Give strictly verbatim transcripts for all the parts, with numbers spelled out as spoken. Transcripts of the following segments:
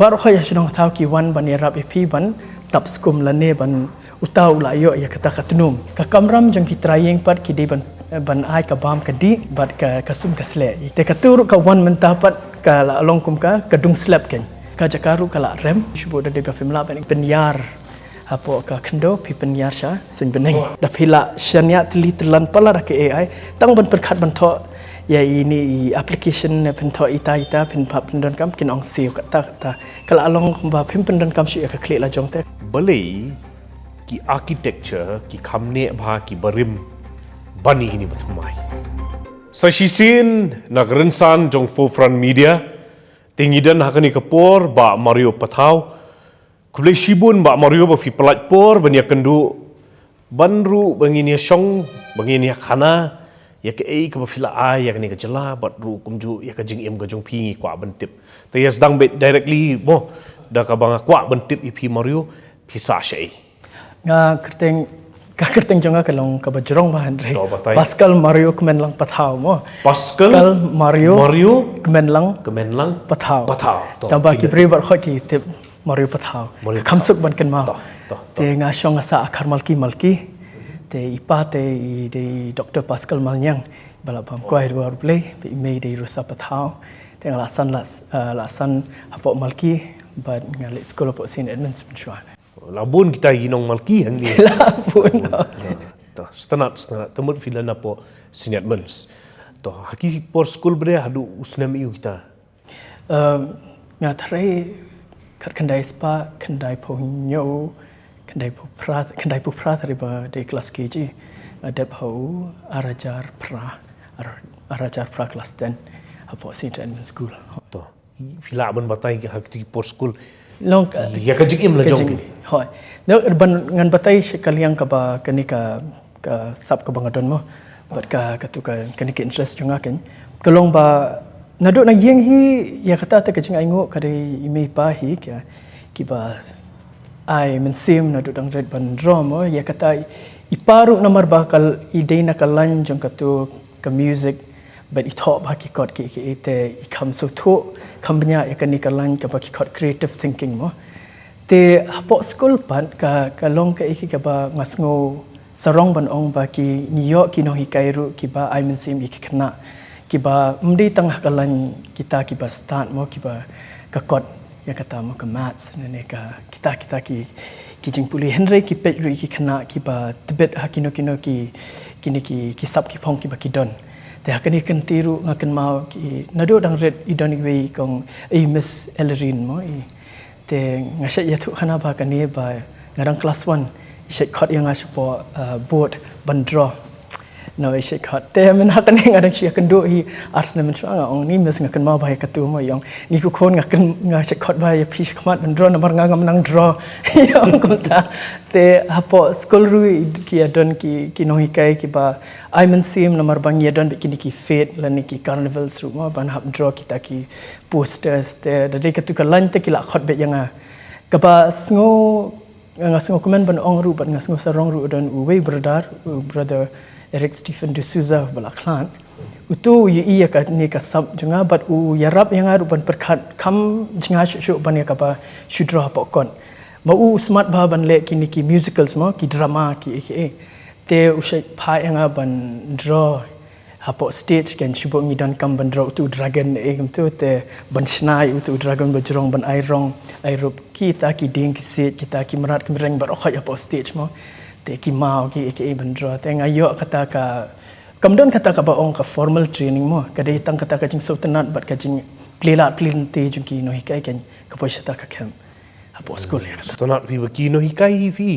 Baroh ha shnong thaw ki wan ban ïarap ïa phi ban tap skum lane ban uta u la ïoh ïa kata ka tnum. Ka kamram jong ki trai ïing pat ki dei ban, ban ai ka bam ka dih bad ka, ka sum ka sleh. Te katu ruh ka wan mynta pat ka la long kum ka, ka dung slep kein. Ka jaka ruh ka la rem, shu bud da dei ba phim lah ban pynïar hapoh ka khyndew, phi pynïar sha suiñ bneng. Da phi lah shaniah tylli tyllan palat ha ka A I, tang ban pyrkhat ban thoh ïa ine i application ne phin thoh ita ita, phin pap phin donkam, kin ong siew kata kata. Ka la long kumba phim pyndonkam shuh ïa ka khlieh la jong te. Balei ki architecture ki kham neh bha ki barim ban ïa kine ba thymmai? Sa shisien na ka rynsan jong Forefront Media, te ngi don ha kane ka por Bah Mario Pathaw. Khublei shibun Bah Mario ba phi pynlait por ban ïakynduh, ban ruh ba ngin ïashong, ba ngin ïakhana ïa kaei kaba phi la ai ïa kane ka jylla, bad ruh kumjuh ïa ka jingim ka jong phi ngi kwah ban tip. Te ïa sdang beit directly mo, da kaba nga kwah ban tip ïa phi Mario, phi sah shaei? Nga kyrteng, ka kyrteng jong nga ka long kaba jrong bha hynrei. To batai. Pascal Mario Kmenlang Pathaw mo. Pascal Pascal Mario Mario Kmenlang Kmenlang Pathaw. Pathaw. To. Tangba ki briew baroh ki tip Mario Pathaw. Mario Ka kham Pathaw. Suk ban kynmaw. To, to, to. Te nga shong nga sah ha Kharmalki Malki. Te i pa te i dei Doktor Pascal Malniang, ba la bam kwai ruh U Blei, ba i mei dei Rosa Pathaw. Te nga la san la, eh, la san hapoh Malki, bad nga leit skul hapoh Saint Edmund's mynshuwa. La bun kita ki nong Malki hangne. La bun. To, sngewtynnat, sngewtynnat. Te mut phi la na hapoh Saint Edmund's. To, ha ki por skul ba dei haduh u snem ïa u kita? Ehm, nga threi khatkhyndai spah khyndaiphew hynñiew, khyndaiphew phra, khyndaiphew phra threi ba dei klas K G. Nga dep ha u ar hajar phra, ar, ar hajar phra klas ten, hapoh Saint Edmund School. To. Phi lah ban batai ha kito ki por skul. Long ka, ïa ka jingim la ka jong jing-, ki. Hooid. No, ban ngan batai sha ka liang kaba kane ka, ka sap kaba nga don mo. Bad ka, katu ka, kane ka interest jong nga kein. Ka long ba, naduh na ïing hi, ïa kata te ka jingainguh ka dei i mei i pa hi, ka, kiba ai mynsiem naduh dang rit ban draw mo, ïa kata i pa ruh namar ba ka, i dei na ka line jong katu ka music, bad i thoh bha ki chord ki, ki, te i kham sngewthuh, kham bniah ïa kane ka line kaba ki chord creative thinking mo. Te hapoh skul pat ka, ka long kaei kaba nga sngew sarong ban ong ba ki ngi ïoh ki nonghikai ruh kiba ai mynsiem ïa ki khynnah. Kiba ym dei tang ha ka line kita kiba stad mo, kiba ka kot ïa kata mo, ka maths ne, ne ka kita, kita ki, ki jingpule, hynrei ki peit ruh ïa ki khynnah kiba tbit ha kino kino ki, kine ki, ki sap ki phong kiba ki don. Te ha kane ka kynti ruh nga kynmaw ki, naduh dang rit i don iwei i kong, i Miss Ellerin mo, i Te nga shait ïathuh khana ba kane ba nga dang klas one, i shait khot ïa nga shapoh, uh, board ban draw. No, i shait khot. Te mynta kane nga dang shu ïakynduh hi ar snem mynshuwa, nga ong ni Miss, nga kynmaw ba ïa katu mo, i ong ni, ko khun, nga kyn-, nga shait khot ba ïa phi shakhmat ban draw namar nga ngam nang draw. I ong kumta. Te hapoh skul ruh ki ïadon ki, ki nonghikai kiba ai mynsiem namar ba ngi ïadon bad kine ki fete lane ki carnivals ruh mo, ban hap draw kita ki posters, te da dei katu ka line te ki la khot beit ïa nga. Kaba sngew, nga sngewkmen ban ong ruh bad nga sngewsarong ruh, don uwei u brother, u brother Eric Stephen D'Souza ba la khlad. Utu u ïohi ïa kane ka sap jong nga bad u ïarap ïa nga ruh ban pyrkhat, kham jngai shuh shuh ban ïa kaba shu draw hapoh kot. Ma u u smat bha ban leh kine ki musicals mo, ki drama ki, ki, ki. Te u shait phah ïa nga ban draw hapoh stage, kan shu bud ngi donkam ban draw utu u dragon, eh, kumtu, te ban shna ïa utu u dragon ba jrong, ban ai rong, ai rup, kita ki dieng ki siej, kita ki mrad ki mreng baroh khoit hapoh stage mo. Te ki maw ki, ki ban draw. Te nga ïoh kata ka, kam don kata kaba ong ka formal training mo. Ka dei tang kata ka jingsngewtynnat bad ka jingplie lad plie lynti jong ki nonghikai, kan, ka poi shata ka camp hapoh skul ïa kata. Sngewtynnat phi ba ki nonghikai hi phi,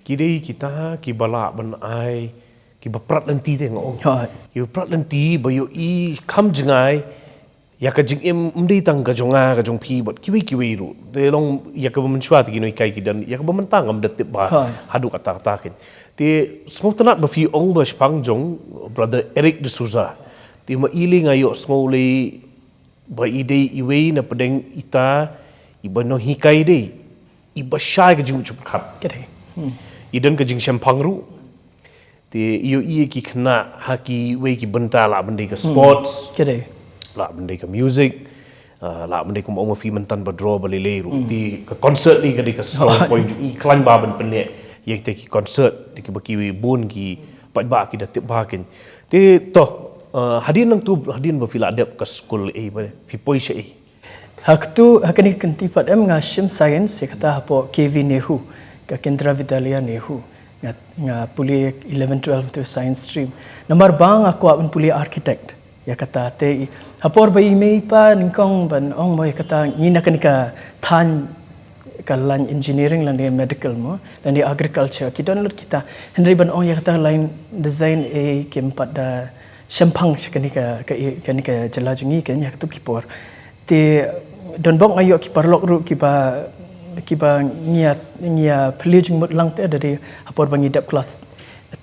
ki dei kita kiba lah ban ai, kiba prat lynti te nga ong. Hooid. Kiba prat lynti ba ïohi kham jngai ïa ka jingim, ym dei tang ka jong nga ka jong phi bad kiwei kiwei ruh. Te long ïa kaba mynshuwa te ki nonghikai ki don, ïa kaba mynta ngam da tip bha. Hooid. Haduh katta katta kein. Te sngewtynnat ba phi ong ba shaphang jong brother Eric D'Souza. Te ma i lei nga ïohsngew lei ba i dei iwei na pdeng ita iba nonghikai dei iba shai ka jingmut jingpyrkhat. Ka dei. Hmm. I don ka jingshemphang ruh. Te i ïohi ïa ki khynnah ha kiwei ki bynta, lah ban dei ka sports. Ka dei. Lah ban dei ka music. Ah, lah mynta kum ong ma phi mynta ba draw ba lei lei ruh. Te ka concert ni ka dei ka strong point jong i, khlaiñ ba ban pynneh ïa kita ki concert, te kiba ki bun ki paidbah ki da tip bha kein. Te to, ah, hadien nangtu, hadien ba phi la dep ka skul, eh, ba phi poi sha, eh. Ha katu, ha kane ka kynti pat em nga shim science, ïa kata hapoh K V NEHU, ka Kendra Vidyalaya NEHU. Nga, nga pule eleven twelve tu science stream. Namar ba nga kwah ban pule architect. Ïa kata te i, ha por ba i mei i pa nyngkong ban ong mo ïa kata ngi na kane ka thaiñ ka line engineering lane medical mo, lane agriculture, ki don lut kita. Hynrei ban ong ïa kata line design, eh, kim pat da shemphang sha kane ka, ka, kane ka jylla jong ngi, kane ïa katu ki por. Te don bok nga ïoh ki paralok ruh kiba, kiba ngi ïa, ngi ïa plie jingmut lang te da dei ha por ba ngi dep klas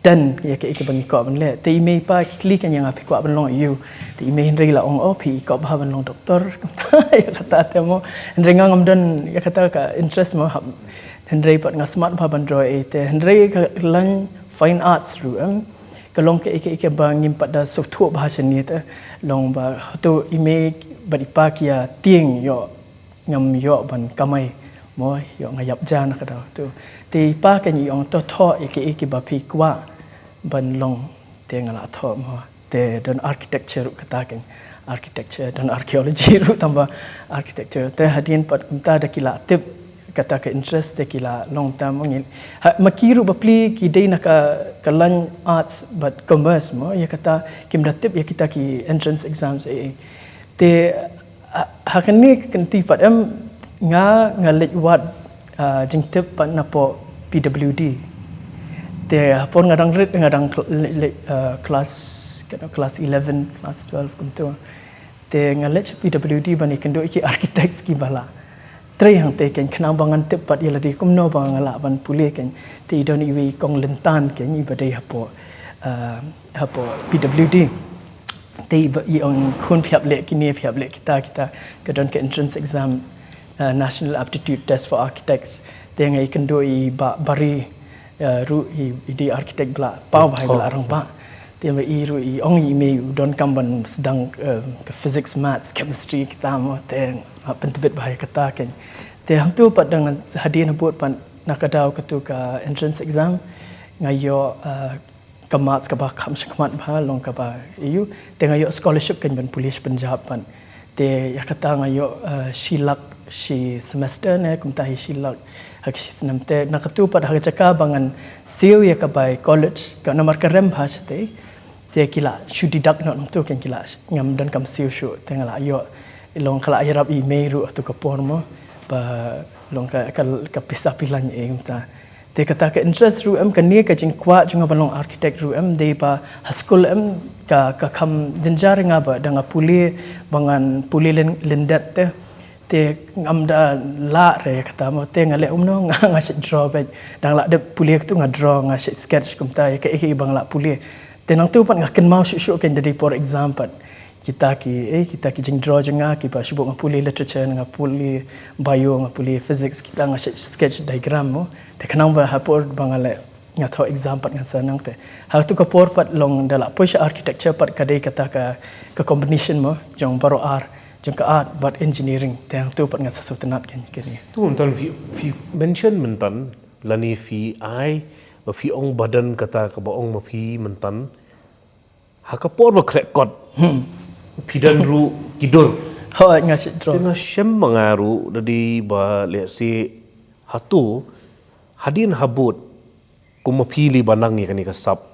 ten, ïa kaei kaba ngi kwah ban leh. Te i mei i pa ki kylli kein ïa nga phi kwah ban long aïu. Te i mei hynrei la ong, oh phi kwah bha ban long doktor. Ïa kata te mo. Hynrei nga ngam don ïa kata ka interest mo. Hynrei pat nga smat bha ban draw, eh, te hynrei ka line fine arts ruh em, ka long kaei kaei kaba ngim pat da sngewthuh bha shane te. Long ba hato i mei bad i pa ki ïa tieng ïoh ngam ïoh ban kamai mo, ïoh nga ïap ja na ka daw tu. Te i pa kein i ong to thoh ïa kaei kaei ba phi kwah ban long. Te nga la thoh mo. Te don architecture ruh kata kein. Architecture, don archaeology ruh tang ba architecture. Te hadien pat kumta da ki la tip kata ka interest te ki la long tam ngi. Ha, ma ki ruh ba plie ki dei na ka, ka line arts bad commerce mo, ïa kata kim da tip ïa kita ki entrance exams, eh, eh. Te ha, ha kane ka kynti pat em nga, nga leit wad, ah, jingtip pat napoh P W D. Te ha por nga dang rit, nga dang kl-, le, le, ah, class, kano, class eleven, class twelve kumtu. Te nga leit sha P W D ban ïakynduh ïa ki architects kiba la trei hangtei kein, khnang ba ngan tip pat ïa lade kumno ba nga lah ban pule kein. Te i don iwei i kong Lyntan kein iba dei hapoh, ah, hapoh P W D. Te i ba, i ong khun phi hap leh kine, phi hap leh kita, kita, ka don ka entrance exam, uh, National Aptitude Test for Architects. Te nga ïakynduh i Bah Bari, uh, ruh i, i dei architect ba la paw bha, i ba la rangbah. Te ma i ruh i ong i mei u donkam ban sdang, uh, ka physics, maths, chemistry kita mo, te nga pyntbit bha ïa kata kein. Te hangtu pat dang hadien habud pat na ka daw katu ka entrance exam nga ïoh, uh, ka marks kaba kham shakhmat bha, long kaba ïoh. Te nga ïoh scholarship kein ban pule sha Punjab pat. Te ïa kata nga ïoh, eh, shi lak shi semester ne, kumta hi shi lak ha ki shi snem. Te na katu pat ha ka jaka ba ngan siew ïa ka bai college, ka namar ka rem bha shatei. Te ki la shu deduct noh nangtu kein, ki la, ngam donkam siew shuh. Te nga la ïoh, long ka la ïarap i mei ruh ha tu ka por mo. Ba long ka, ka, ka pisa pilaiñ eh kumta. Te kata ka interest ruh em, kane ka jingkwah jong nga ban long architect ruh em, dei ba ha skul em ka, ka kham jynjar ïa nga ba da nga pule, ba ngan pule lyn-, lyndet te. Te ngam da lah re kata mo, te nga leh kumno, nga, nga shait draw beit. Dang lah dep pule katu nga draw, nga shait sketch kumta ïa kaei kaei ba nga lah pule. Te nangtu pat nga kynmaw shuh shuh kein da dei por exam pat. Kita ki, eh, kita ki jingdraw jong nga kiba shu buh, nga pule literature, nga pule bio, nga pule physics, kita nga sketch, sketch diagram mo. Te khnang ba ha por ba nga leh, nga thoh exam pat ngan sa nang te. Ha tu ka por pat long da la poi sha architecture pat ka dei kata ka, ka combination mo, jong baroh ar, jong ka art bad engineering. Te hangtu pat ngan sa sngewtynnat kein kane. Tu mynta phi, phi mention mynta lane phi ai ba phi ong ba don kata kaba ong ma phi mynta ha ka por ba khreh kot. Hmm. Phi don ruh ki dur. Hooid, nga shait draw. Te nga shem ma nga ruh da dei ba lehse hato hadien habud kum ma phi lei ba nang ïa kane ka sap.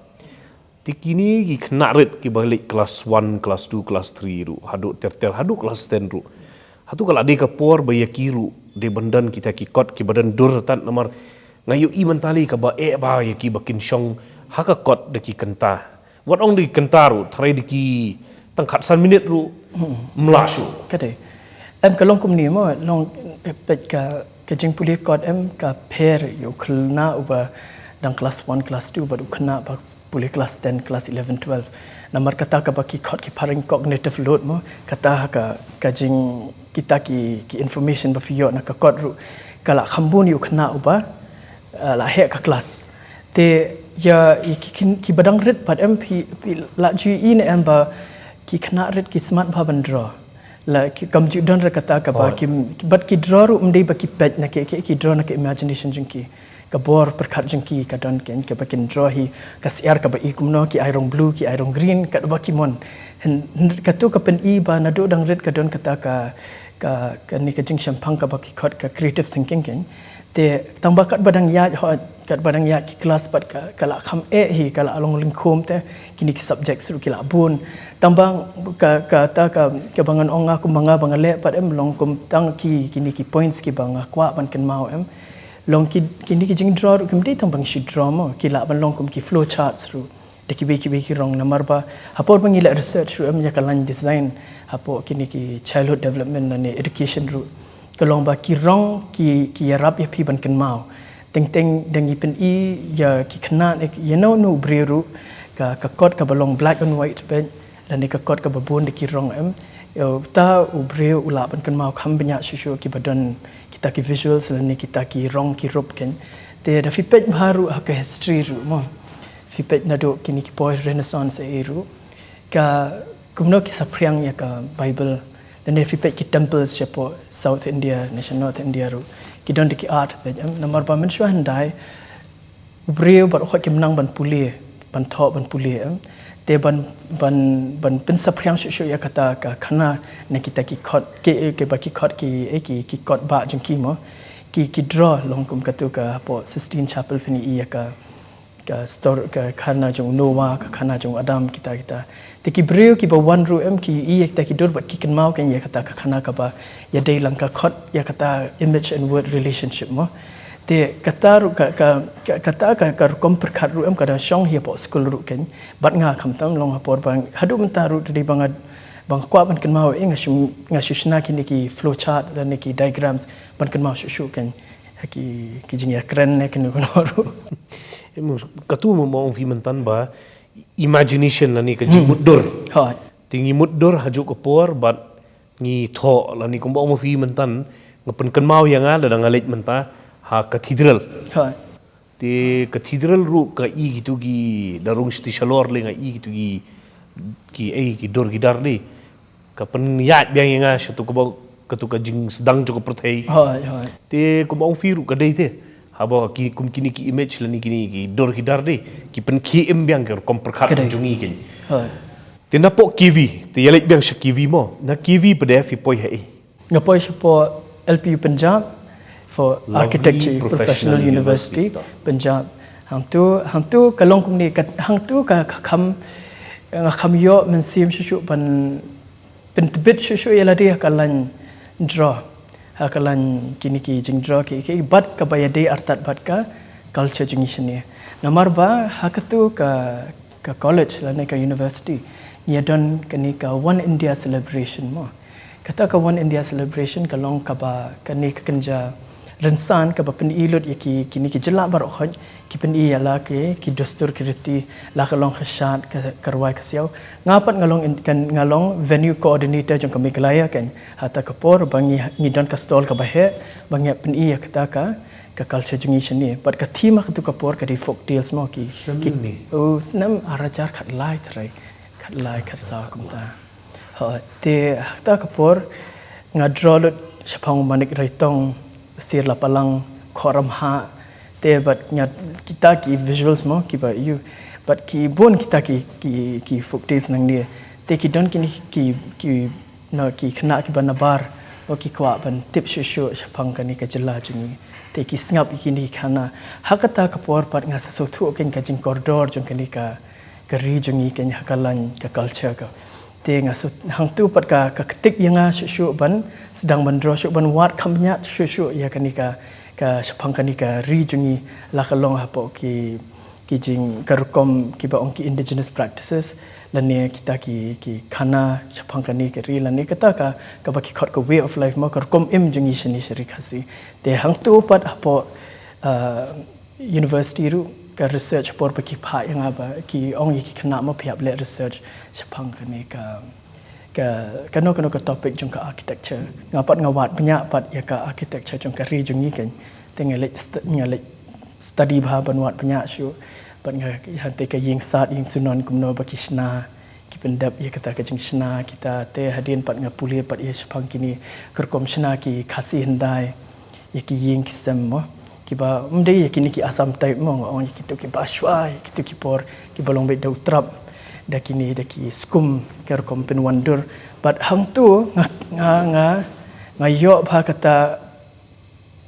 Te kine ki khynnah rit kiba leit class one, class two, class three ruh, haduh ter ter, haduh class ten ruh. Hato ka la dei ka por ba ïa ki ruh dei ban don kita ki kot kiba don dur tad, namar nga ïohi mynta lei kaba eh ba ïa kiba kin shong ha ka kot da ki kynta. Wat ong da ki kynta ruh, tharai da ki tang khatsan minit ruh, hmm, mlah shuh. Ka dei. Em ka long kumne mo, long, eh, peit ka, ka jingpule kot em ka pher ïa u khynnah uba dang class one, class two bad u khynnah ba pule class ten, class eleven, twelve. Namar kata kaba ki khot ki phareng cognitive load mo, kata ka, ka jing kita ki, ki information ba phi ïoh na ka kot ruh ka la kham bun ïa u khynnah uba, eh, la heh ka class. Te ïa, ïa ki, ki, kiba dang rit pat em phi, phi la ju ïohi ne em ba ki khynnah rit ki smat bha ban draw. la ki kam ju don ra kata kaba ki, bad ki draw ruh ym dei ba ki peit na ki, ki, ki draw na ki imagination jong ki. Ka bor pyrkhat jong ki ka don kein, kaba kin draw hi, ka syiar kaba i kumno, ki ai rong blue, ki ai rong green, katba ki mon. Hynrei katu ka pyni ba naduh dang rit ka don kata ka, ka, kane ka jingshemphang kaba ki khot ka creative thinking kein. Te tangba katba dang ïaid, hooid, katba dang ïaid ki klas pat ka, ka la kham eh hi, ka la long lyngkhum te, kine ki subjects ruh ki la bun. Tangba ka, kata ka, kaba ngan ong nga kum ma nga ba nga leh pat em long kum tang ki, kine ki points kiba nga kwah ban kynmaw em. Long ki, kine ki jingdraw ruh kim dei tang ba ngi shu draw mo, ki lah ban long kum ki flow charts ruh. Da kiwei kiwei ki rong namar ba, ha por ba ngi leh research ruh em ïa ka line design, hapoh kine ki childhood development lane education ruh. Ka long ba ki rong ki, ki ïarap ïa phi ban kynmaw. Teng teng da ngi pyni ïa ki khynnah ne ïa uno uno u briew ruh, ka, ka kot kaba long black and white beit, lane ka kot kaba bun da ki rong em. Ïa uta u briew u lah ban kynmaw kham bniah shuh shuh kiba don kita ki visuals lane kita ki rong ki rup kein. Te da phi peit bha ruh ha ka history ruh mo. Phi peit naduh kine ki poi Renaissance ei ruh. Ka kumno ki saphriang ïa ka Bible. Lane phi peit ki temples shapoh South India ne sha North India ruh. Ki don da ki art beit em. Namar ba mynshuwa hyndai u briew baroh khoit kim nang ban pule, ban thoh ban pule em. Te ban, ban, ban pynsaphriang shuh shuh ïa kata ka khana na kita ki kot, ki, kiba ki kot ki, eh, ki, ki kot bah jong ki mo. Ki, ki draw long kum katu ka hapoh Sistine Chapel phin ïohi ïa ka, ka stor-, ka khana jong u Noah, ka khana jong u Adam, kita, kita. Te ki briew kiba wan ruh em ki ïohi ïa kita ki dur bad ki kynmaw kein ïa kata ka khana kaba ïadei lang ka kot ïa kata image and word relationship mo. Te kata ruh ka, ka, ka, kata ka, ka rukom pyrkhat ruh em ka da shong hi hapoh skul ruh kein. Bad nga khamtam long ha por ba haduh mynta ruh te dei ba nga, ba nga kwah ban kynmaw eh nga shu, nga shu shna kine ki flow chart lane ki diagrams ban kynmaw shuh shuh kein. Ha ki, ki jingïakren ne kino kino ruh. Em, katu mo, mo ong phi mynta ba imagination lane ka jingmutdur. Hooid. Te ngi mutdur ha juh ka por bad ngi thoh lane kumba ong ma phi mynta, nga pynkynmaw ïa nga lada nga leit mynta ha cathedral. Hooid. Te cathedral ruh ka i kitu ki, da rung shati shalor lei nga i kitu ki, ki, eh, ki dur ki dar lei. Ka pynïaid biang ïa nga shatu kaba, katu ka jingsdang jong ka pyrthei. Hooid, hooid. Te kumba ong phi ruh ka dei te. Haba ki, kum kine ki image lane kine ki dur ki dar lei, ki pynkhie im biang ka rukom pyrkhat jong ngi kein. Hooid. Te napoh K V, te ïa leit biang sha K V mo. Na K V pat de phi poi haei? Nga poi shapoh L P U Punjab for Architecture Professional University, Punjab. Hangtu, hangtu ka long kumne, ka, hangtu ka, ka kham, nga kham ïoh mynsiem shuh shuh ban pyntbit shuh shuh ïa lade ha ka line draw. Ha ka line kine ki jingdraw ki, ki bad kaba ïadei artat bad ka culture jong ngi shane. Namar ba ha katu ka, ka college lane ka university ngi ïa don kane ka One India Celebration mo. Kata ka One India Celebration ka long kaba kane ka kynja rynsan kaba pyni lut ïa ki, kine ki jylla baroh khoit, ki pyni ïa la ki, ki dustur ki riti, la ka long ka shad, ka, ka rwai ka siaw. Nga pat nga long in, kan, nga long venue coordinator jong ka Meghalaya kein. Ha kata ka por ba ngi, ngi don ka stall kaba heh, ba ngi pyni ïa kata ka, ka culture jong ngi shane. Bad ka theme ha katu ka por ka dei folk tales mo ki, ki, oh, snem ar hajar khatlai trai, khatlai khatsaw kumta. Hooid, te ha kata ka por nga draw lut shaphang u Manik Raitong, Sir Lapalang, Khoram ha, te bad nga kita ki visuals mo kiba ïoh, bad ki bun kita ki, ki, ki folk tales nangne. Te ki don kine ki, ki, na ki khynnah kiba nabar, o ki kwah ban tip shuh shuh shaphang kane ka jylla jong ngi. Te ki sngap ïa kine ki khana. Ha kata ka por pat nga sa sngewthuh kein ka jingkordor jong kane ka, ka ri jong ngi kein ha ka line ka culture ka. Te nga shu hangtu pat ka, ka ktik ïa nga shuh shuh ban sdang ban draw shuh ban wad kham bniah shuh shuh ïa kane ka, ka shaphang kane ka ri jong ngi la ka long hapoh ki, ki jing ka rukom kiba ong ki indigenous practices lane kita ki, ki khana shaphang kane ka ri lane kata ka, kaba ki khot ka way of life mo ka rukom im jong ngi shane sha ri Khasi. Te hangtu pat hapoh, ah, university ruh ka research por ba ki phah ïa nga ba ki ong ïa ki khynnah mo phi hap leh research shaphang kane ka, ka, kano kano ka topic jong ka architecture. Nga pat nga wad bniah pat ïa ka architecture jong ka ri jong ngi kein. Te nga leit st-, nga leit study bha ban wad bniah shuh. Bad nga hangtei ka ïing sad ïing sunon kumno ba ki shna Ki pyndep ïa kata ka jingshna kita, te hadien pat nga pule pat ïa shaphang kine ka rukom shna ki Khasi hyndai ïa ki ïing ki sem mo. Kiba ym dei ïa kine ki Assam type mo, nga ong ïa kito kiba shwa, ïa kito ki por kiba long beit da u trap, da kine da ki skum ka rukom pynwandur. Bad hangto nga nga nga, nga ïoh bha kata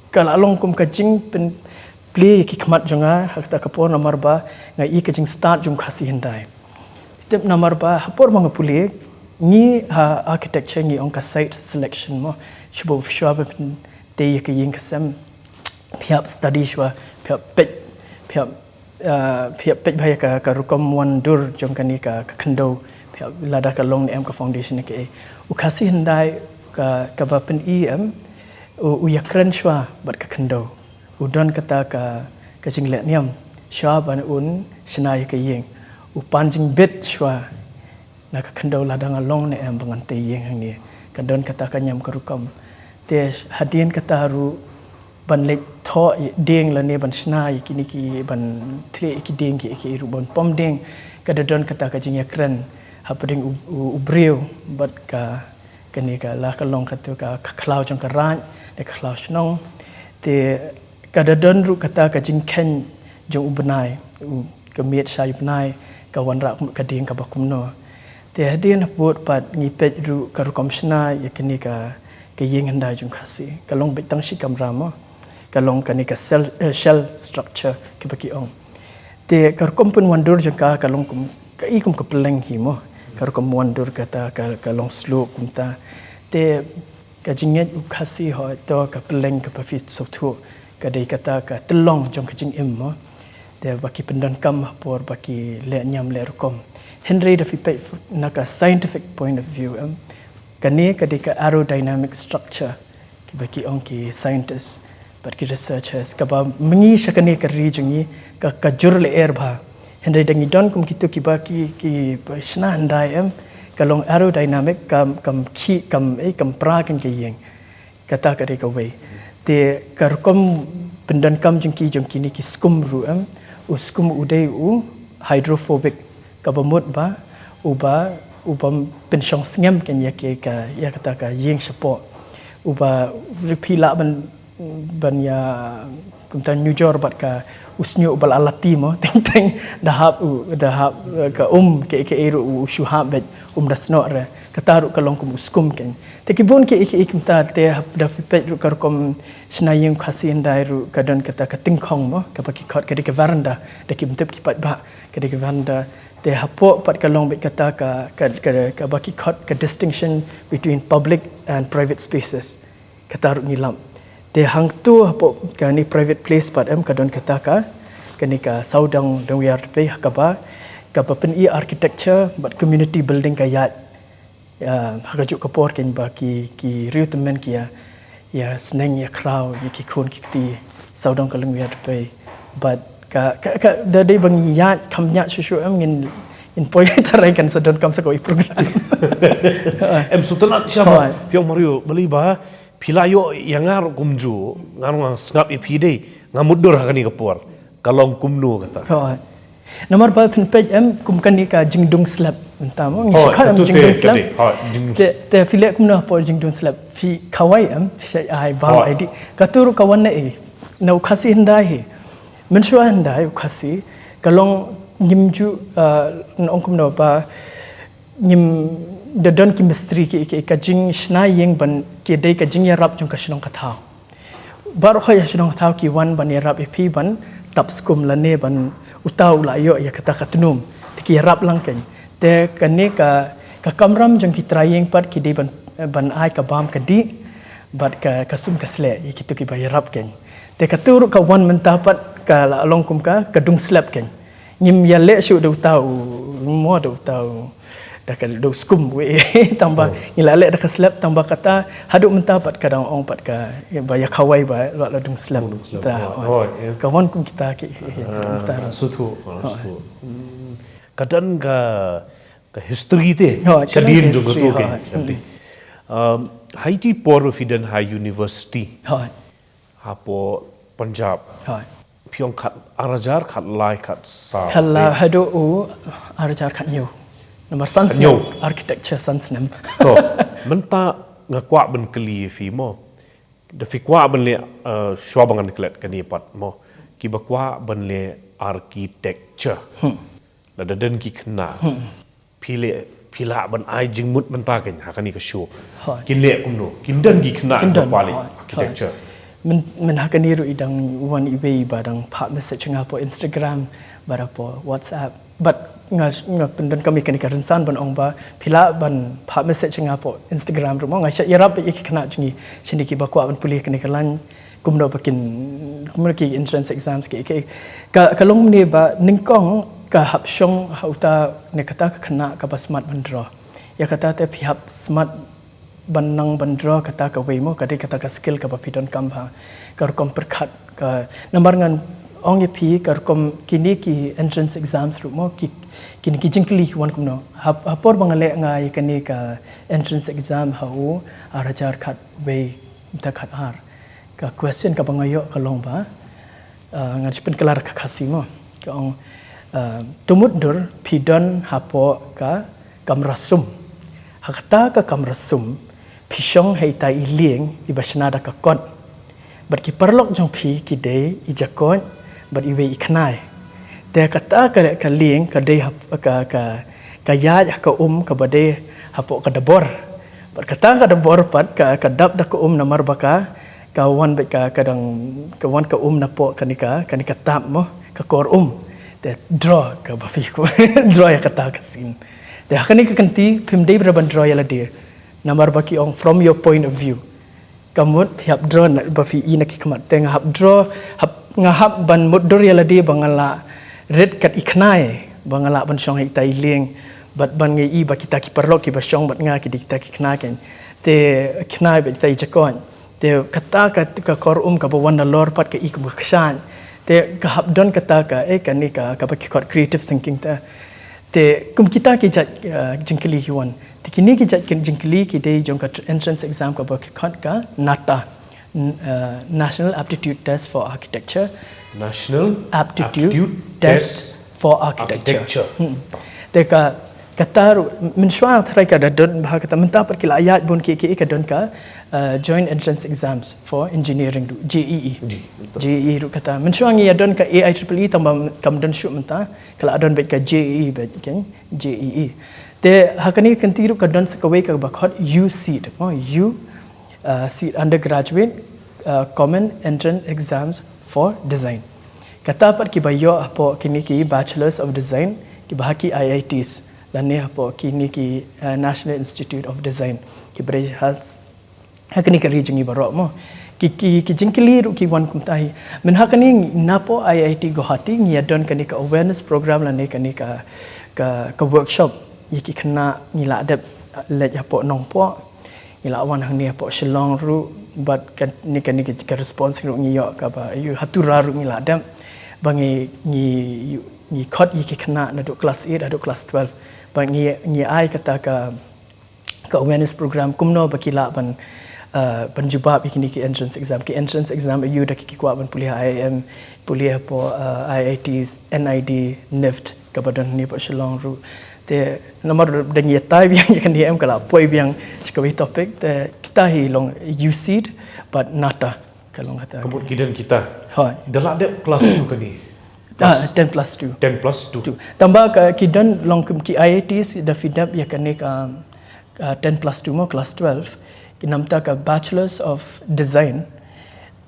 ka la long kum ka jingpynplie ïa ki khmat jong nga ha kata ka por, namar ba nga i ka jingstad jong Khasi hyndai. Tip namar ba ha por ba nga pule, ngi ha architecture ngi ong ka site selection mo. Shuwa shuwa ba pyntei ïa ka ïing ka sem, phi hap study shuwa, phi hap peit, phi hap ah, phi hap peit bha ïa ka, ka rukom wandur jong kane ka, ka khyndew, phi hap, lada ka long ne em ka foundation ne kaei. U Khasi hyndai ka, kaba pyni em, u, u ïakren shuwa bad ka khyndew. U don kata ka, ka jingleh niam shuwa ban un shna ïa ka ïing. U pan jingbit shuwa na ka khyndew lada nga long ne em ba ngan tei ïing hangne. Ka don kata ka niam ka rukom. Te hadien kata ruh ban leit thoh dieng lane ban shna ïa kine ki, ban thleh ïa ki dieng ki, ki ruh ban pom dieng, ka da don kata ka jingïakren hapdeng u, u, u briew bad ka, kane ka, la ka long kata ka, ka khlaw jong ka raid, da ka khlaw shnong. Te ka da don ruh kata ka jingkheiñ jong u bnai, u, ka miet shai u bnai, ka wanrah kum ka dieng kaba kumno. Te hadien hapoh pat ngi peit ruh ka rukom shna ïa kane ka, ka ïing hyndai jong Khasi. Ka long beit tang shi kamra mo. Ka long kane ka shell, eh, shell structure kiba ki ong. Te ka rukom pynwandur jong ka, ka long kum, ka i kum ka pylleng hi mo. Ka rukom wandur kata ka, ka long slope kumta. Te ka jingngeit u Khasi hooid, to ka pylleng kaba phi sngewthuh ka dei kata ka tyllong jong ka jingim mo. Te ba ki pyndonkam ha por ba ki leh niam leh rukom. Hynrei da phi peit na ka scientific point of view em, kane ka dei ka aerodynamic structure, kiba ki ong ki scientist bad ki researchers, kaba myngi sha kane ka ri jong ngi ka, ka jur lyer bha. Hynrei da ngi don kum kito kiba ki, kiba shna hyndai em, ka long aerodynamic, kam, kam khih, kam, eh, kam pra kane ka ïing. Kata ka dei kawei. Te ka rukom pyndonkam jong ki, jong kine ki skum ruh em, u skum u dei u hydrophobic, kaba mut ba uba, uba pynshong sngem kane ïa ki ka, ïa kata ka ïing shapoh. Uba phi lah ban, ban ïa kumta nujor bad ka u shñiuh uba la lati mo, teng teng da hap u, da hap, eh, ka um, kaei kaei ruh u shu hap beit, um da snoh re. Kata ruh ka long kum u skum kane. Te ki bun kiei kiei kumta, te hap, da phi peit ruh ka rukom shna ïing Khasi hyndai ruh ka don kata ka tyngkhong mo, kaba ki khot ka dei ka veranda, da kim tip ki paidbah ka dei ka veranda. Te hapoh pat ka long beit kata ka, ka, ka, kaba ki khot ka distinction between public and private spaces. Kata ruh ngi lap. Te hangto hapoh kane private place pat em, ka don kata ka, kane ka sawdong Lyngwiar Dpei, ha kaba, kaba pyni architecture bad community building ka ïaid. Ah, ha kajuh ka por kane ba ki, ki riew tymmen ki ïa, ïa sneng ïa khraw ïa ki khun ki kti sawdong ka Lyngwiar Dpei. Bad ka, ka, ka, da dei ba ngi ïaid kham ïaid shuh shuh em, ngin, ngin poi tharai kan sa donkam sa kawei program. Em sngewtynnat sha ba, hooid, phi ong Mario, balei ba phi la ïoh ïa nga ruh kumjuh, nga ruh nga sngap ïa phi dei, nga mutdur ha kane ka por. Ka long kumno kata? Hooid. Namar ba phin peit em, kum kane ka jingdung slab mynta mo, ngi, hooid, shu khot em, katu te, jingdung slab. Katu, hooid, jingdung, te, te phi leh kumno hapoh jingdung slab? Phi khawai em, phi shait ai bam, hooid, ai dih. Katu ruh ka wan na ei? Na u Khasi hyndai hi. Mynshuwa hyndai u Khasi ka long ngim ju, ah, ngan ong kumno ba ngim, da don ki mistri ki, ki, ka jingshna ïing ban, ki dei ka jingïarap jong ka shnong ka thaw. Baroh ha shnong thaw ki wan ban ïarap ïa phi ban tap skum lane ban uta u la ïoh ïa kata ka tnum. Te ki ïarap lang kane. Te kane ka, ka kamram jong ki trai ïing pat ki dei ban, ban ai ka bam ka dih bad ka, ka sum ka sleh ïa kito kiba ïarap kane. Te katu ruh ka wan mynta pat ka la long kum ka, ka dung slab kane. Ngim ïaleh shuh da uta u, mo da uta u, da ka, da u skum wei. Tang ba, oh, ngi la leh da ka slab, tang ba kata haduh mynta pat ka dang ong pat ka, ba ïa khawai ba la, la dung slab. Oh, dung slab. Ta, oh, oh, oh, ïa. Ka wan kum kita ki, ki, ah, kita. Sngewthuh, oh, sngewthuh. Hmm. Ka don ka, ka history te, oh, ka don ka dien jong history, katu, oh, kane, hmm, kane. Um, ha iti por phi don ha university. Oh. Hapoh Punjab. Hooid. Phi ong khat, ar hajar khatlai khatsaw. Khatlai, eh, haduh u ar hajar khathynñiew. Namar san snem architecture, san snem. To, mynta nga kwah ban kylli ïa phi mo. Da phi kwah ban leh, eh, shuwa ba ngan klet kane pat mo. Kiba kwah ban leh architecture. Hmm. Lada don ki khynnah. Hmm. Phi leh, phi lah ban ai jingmut mynta kane, ha kane ka show. Hooid. Kin leh kumno? Kin don ki khynnah kiba kwah leh architecture. Hooid. Myn, mynta kane ruh i dang wan iwei ba dang phah message nga hapoh Instagram, bad hapoh WhatsApp. Bad nga, nga pyndonkam ïa kane ka rynsan ban ong ba phi lah ban phah message nga hapoh Instagram ruh mo, nga shah ïarap ïa ki khynnah jong ngi shane kiba kwah ban pule kane ka line, kumno ba kin, kumno ki entrance exams ki, ki, ka, ka long kumne ba nyngkong ka hap shong ha uta ne kata ka khynnah kaba smat ban draw. Ïa kata te phi hap smat ban nang ban draw kata kawei mo, ka dei kata ka skill kaba phi donkam ha ka rukom pyrkhat ka, namar ngan ong ïa phi ka rukom kine ki entrance exams ruh mo, ki, kine ki jingkylli ki wan kumno. Ha, ha por ba nga leh nga ïa kane ka entrance exam ha u ar hajar khatwei, mynta khatar. Ka question kaba nga ïoh ka long ba, ah, ngan sa pynkylla da ka Khasi mo. Ka ong, ah, to mutdur phi don hapoh ka kamra sum. Ha kata ka kamra sum phi shong ha ita i lieng iba shna da ka kot. Bad ki paralok jong phi ki dei i jakoit bad iwei i khnai. Te kata ka, ka lieng ka dei hap-, ka, ka, ka ïaid ha ka um kaba dei hapoh ka dabor. Bad kata ka dabor pat ka, ka dap da ka um namar ba ka, ka wan bad ka, ka dang, ka wan ka um napoh kane ka, kane ka tap mo, ka kor um. Te draw kaba phi, draw ïa kata ka scene. Te ha kane ka kynti phim dei ban draw ïa lade. Namar ba ki ong from your point of view. Ka mut phi hap draw na, ba phi i na ki khmat. Te nga hap draw, hap, nga hap ban mutdur ïa lade ba nga la rit kat i khnai, ba nga lah ban shong ha ita i lieng, bad ban nga i ba kita ki paralok kiba shong bad nga ki dei kita ki khnai kein. Te khnai bad ita i jakoit. Te kata ka, ka kor um kaba wan nalor pat ka i kaba kshaid. Te ka hap don kata ka, eh, kane ka, kaba ki khot creative thinking te. Te kum kita ki jait, eh, jingkylli ki wan. Te kine ki jait ki jingkylli ki dei jong ka tr-, entrance exam kaba ki khot ka NATA, n-, eh, National Aptitude Test for Architecture. National Aptitude Aptitude Test Test for Architecture. Architecture. Hmm. Te ka, kata ruh, mynshuwa tharai ka da don bha kata, mynta pat ki la ïaid bun ki, ki ka don ka, eh, Joint Entrance Exams for Engineering ruh, J E E. Ji, betul. J E E ruh kata. Mynshuwa ngi ïa don ka A I triple E tang ba kam don shuh mynta, ka la don bad ka J E E bad, kan? J E E. Te ha kane ka kynti ruh ka don sa kawei kaba khot U seed, mo, U, uh, seed, Undergraduate, uh, Common Entrance Exams for Design. Kata pat kiba ïoh hapoh kine ki Bachelors of Design, kiba ha ki I I Ts, lane hapoh kine ki, uh, National Institute of Design, kiba dei ha s-, ha kane ka ri jong ngi baroh mo. Ki, ki, ki jingkylli ruh ki wan kumta hi. Mynta ha kane napoh I I T Guwahati ngi ïa don kane ka awareness program lane kane ka, ka, ka workshop. Ïa ki khynnah ngi la dep, uh, leit hapoh Nongpoh. Ngi la wan hangne hapoh Shillong ruh, bad kane, kane ka, ka response ruh ngi ïoh kaba, ïa ha Tura ruh ngi la dep. Ba ngi, ngi, ngi khot ïa ki khynnah naduh class eight haduh class twelve. Ba ngi, ngi ai kata ka, ka awareness program kumno ba ki lah ban, uh, ban jubab ïa kine ki entrance exam. Ki entrance exam ïa u da ki, ki kwah ban pule ha I I M, pule hapoh, uh, I I Ts, N I D, NIFT, kaba don hangne hapoh Shillong ruh. Te namar da ngi ïatai biang ïa kane em ka la poi biang sha kawei topic, te kita hi long U seed bad NATA ka long kata. Ka mut ki don kita. Hooid. Da la dep class two kane. Ah, ten plus two. Ten plus two. Two. Tangba ka ki don long kum ki I I Ts da phi dep ïa kane ka, uh, ten plus two mo, class twelve. Ki namta ka Bachelors of Design.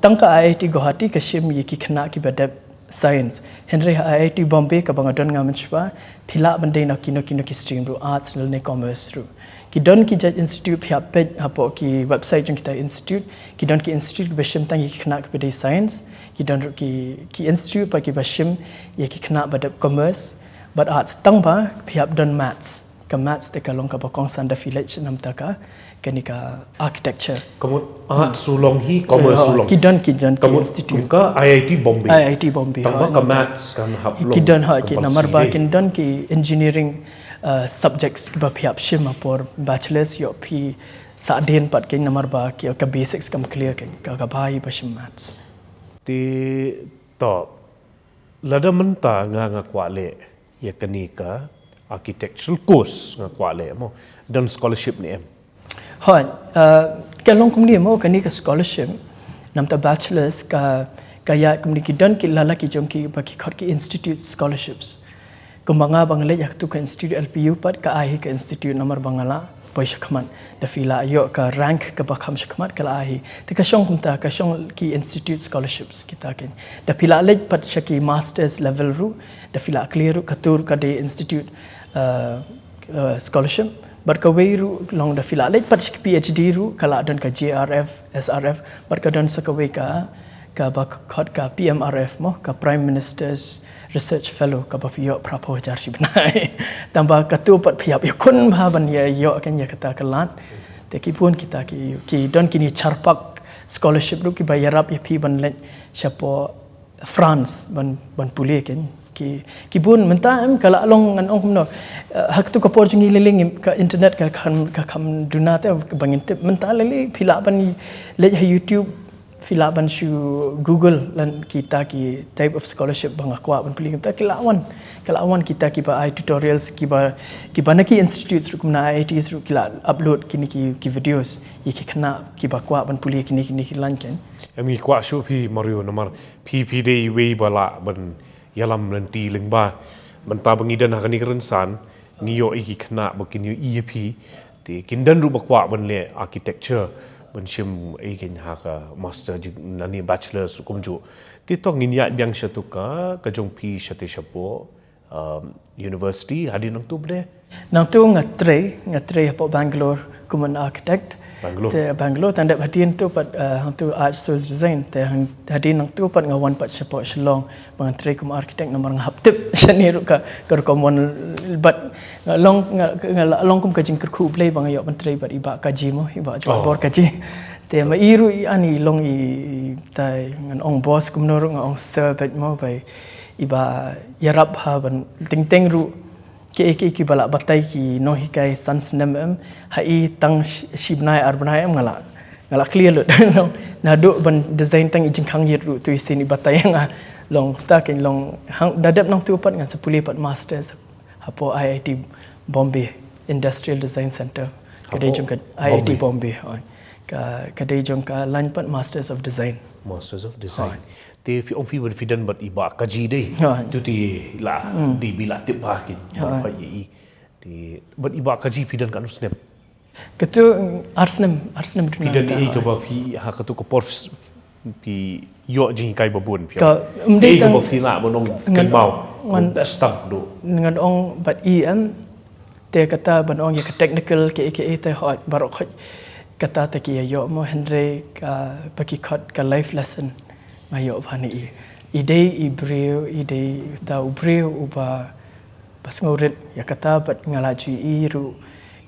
Tang ka I I T Guwahati ka shim ïa ki khynnah kiba dep science. Hynrei ha I I T Bombay kaba nga don nga mynshuwa, phi lah ban dei na kino kino ki stream ruh, arts lane commerce ruh. Ki don ki jait institute, phi hap peit hapoh ki website jong kita institute, ki don ki institute kiba shim tang ïa ki khynnah kiba dei science, ki don ruh ki, ki institute pat kiba shim ïa ki khynnah ba dep commerce bad arts, tangba phi hap don maths. Ka maths te ka long kaba kongsan da phi leit sha namta ka, kane ka architecture. Ka mut arts u long hi, commerce u long. Ki don, ki don ki institute. Ka mut ka I I T Bombay. I I T Bombay, tangba ka maths kan hap long. Ki don, ha, ki namar ba kin don ki engineering, uh, subjects kiba phi hap shim ha por bachelors, ïoh phi sah dien pat ki namar ba ki ka basics kam clear ki, ka, kaba hi ba shim maths. Te to, lada mynta nga, nga kwah leh ïa kane ka architectural course nga kwah leh mo. Don scholarship ne em? Hooid, uh, ka long kumne mo, kane ka scholarship namar ta bachelors ka, ka ïa kumne ki don ki lala ki jong ki ba ki khot ki institute scholarships. Kumba nga ba nga leit ha katu ka institute L P U pat ka ai hi ka institute namar ba nga la poi shakhmat. Da phi la ïoh ka rank kaba kham shakhmat ka la ai hi. Te ka shong kumta, ka shong ki institute scholarships kita ken. Da phi la leit pat sha ki masters level ruh, da phi la clear ruh, katu ruh ka dei institute, uh, uh, scholarship. Bad kawei ruh long da phi la leit pat sha ki P H D ruh ka la don ka J R F, S R F. Bad ka don sa kawei ka, kaba khot ka P M R F mo, ka Prime Minister's Research Fellow, kaba phi ïoh phra phew hajar shi bnai. Tangba katu pat phi hap ïakhun bha ban ïa ïoh ken ïa kata ka lad. Te ki bun kita ki, ki don kine charpak scholarship ruh kiba ïarap ïa phi ban leit shapoh France ban, ban pule ken. Ki, ki bun mynta em ka la long ngan ong kumno. Eh, ha katu ka por jong ngi lei lei ka internet ka kham, ka kham duna te ba ngin tip. Mynta lei lei phi lah ban leit ha YouTube, phi lah ban shu Google lan kita ki type of scholarship ba nga kwah ban pule, kita ki la wan. Ka la wan kita kiba ai tutorials kiba, kiba na ki institutes ruh kumna I I Ts ruh ki la upload kine ki, ki videos ïa ki khynnah kiba kwah ban pule kine, kine ki lain ken. Em ngi kwah shuh phi Mario namar phi, phi dei iwei ba lah ban ïalam lynti lyngba. Mynta ba ngi don ha kane ka rynsan ngi ïohi ki khynnah ba kin ïohi ïa phi. Te kin don ruh ba kwah ban leh architecture ban shim ei ken ha ka master jing nane bachelor kumjuh. Te to ngin ïaid biang sha tu ka, ka jong phi sha te shapoh, um, university, hadien nangtu ba dei? Nangtu nga trei, nga trei hapoh Bangalore kum an architect. Bangalore. Te Bangalore, tang dep hadien tu pat, uh, hangtu Art Source Design. Te hang-, hadien nangtu pat nga wan pat shapoh Shillong ba ngan trei kum architect namar nga hap tip shane ruh ka, ka rukom wan bad nga long, nga, nga la long kum ka jingkyrkhu U Blei ba nga ïoh ban trei bad i Bah Kaji mo, i Bah Jwai Bor Kaji. Te ma i ruh i ani long i, i tai ngan ong boss kumno ruh nga ong sir bad mo bai i ba ïarap ha ban teng teng ruh kiei kiei kiba lah batai ki nonghikai san snem em, ha i tang shi, shi bnai ar bnai em nga lah, nga lah clear lut. Naduh ban design tang i jingkhang ïit ruh tu i sien i batai nga long ta ken long hang da dep nangtu pat ngan sa pule pat masters hapoh I I T Bombay Industrial Design Center. Ka dei jong ka I I T Bombay. Ka, ka dei jong ka lain pat Masters of Design. Masters of Design. Te phi ong phi bad phi don bad i Bah Kaji dei. Tu te la dei ba la tip ba kin. Te bad i Bah Kaji phi don katno snem? Katu ar snem, ar snem. Phi don ei kaba phi ha katu ka por phi ïoh jinghikai ba bun phi. Ka, um, dei kaba phi lah ban ong kynmaw. Ngan, ngan ong bad i em. Te kata ban ong ïa ka technical kiei kiei te hooid baroh hooid. Kata te ki ïa ïoh mo hynrei kaba ki khot ka life lesson nga ïoh bha na i. I dei i briew, i dei ta u briew uba, ba sngewrit ïa kata bad nga la ju i ruh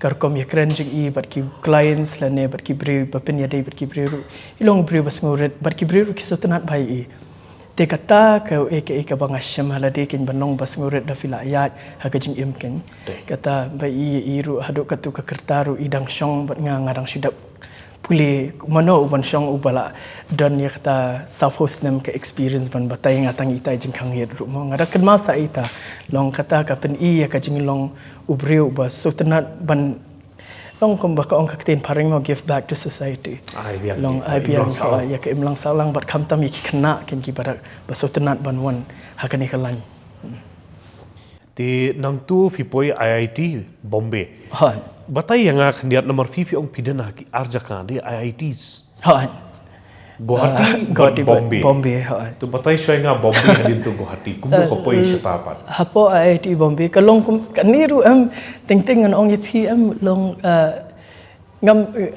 ka rukom ïakren jong i bad ki clients lane bad ki briew ba pynïadei bad ki briew ruh. I long briew ba sngewrit bad ki briew ruh ki sngewtynnat bha ïa i. Te kata ka, eh, ka, eh, kaba nga shem ha lade ken ban long ba sngewrit da phi la ïaid ha ka jingim ken. Kata ba i, i ruh haduh katu ka rta ruh i dang shong bad nga, nga dang shu dep pule mano u ban shong uba la don ïa kata sawphew snem ka experience ban batai nga tang ita i jingkhang ïit ruh mo. Nga da kynmaw sa ita long kata ka pyni ïa ka jinglong u briew uba sngewtynnat ban long kumba ka ong ka ktien phareng mo, give back to society. Long ai biang ïa ka imlang sahlang bad khamtam ïa ki khynnah ken kiba da ba sngewtynnat ban wan ha kane ka lain. Te nangtu phi poi I I T Bombay. Batai ïa nga khyndiat namar phi phi ong phi don ha ki ar jaka dei I I Ts. Guwahati bad Bombay. Bombay. Tu batai shuwa nga Bombay hadien tu Guwahati. Kumno ka poi shata pat? Hapoh I I T Bombay ka long kum kane ruh em teng teng ngan ong ïa phi em long, eh, ngam, eh,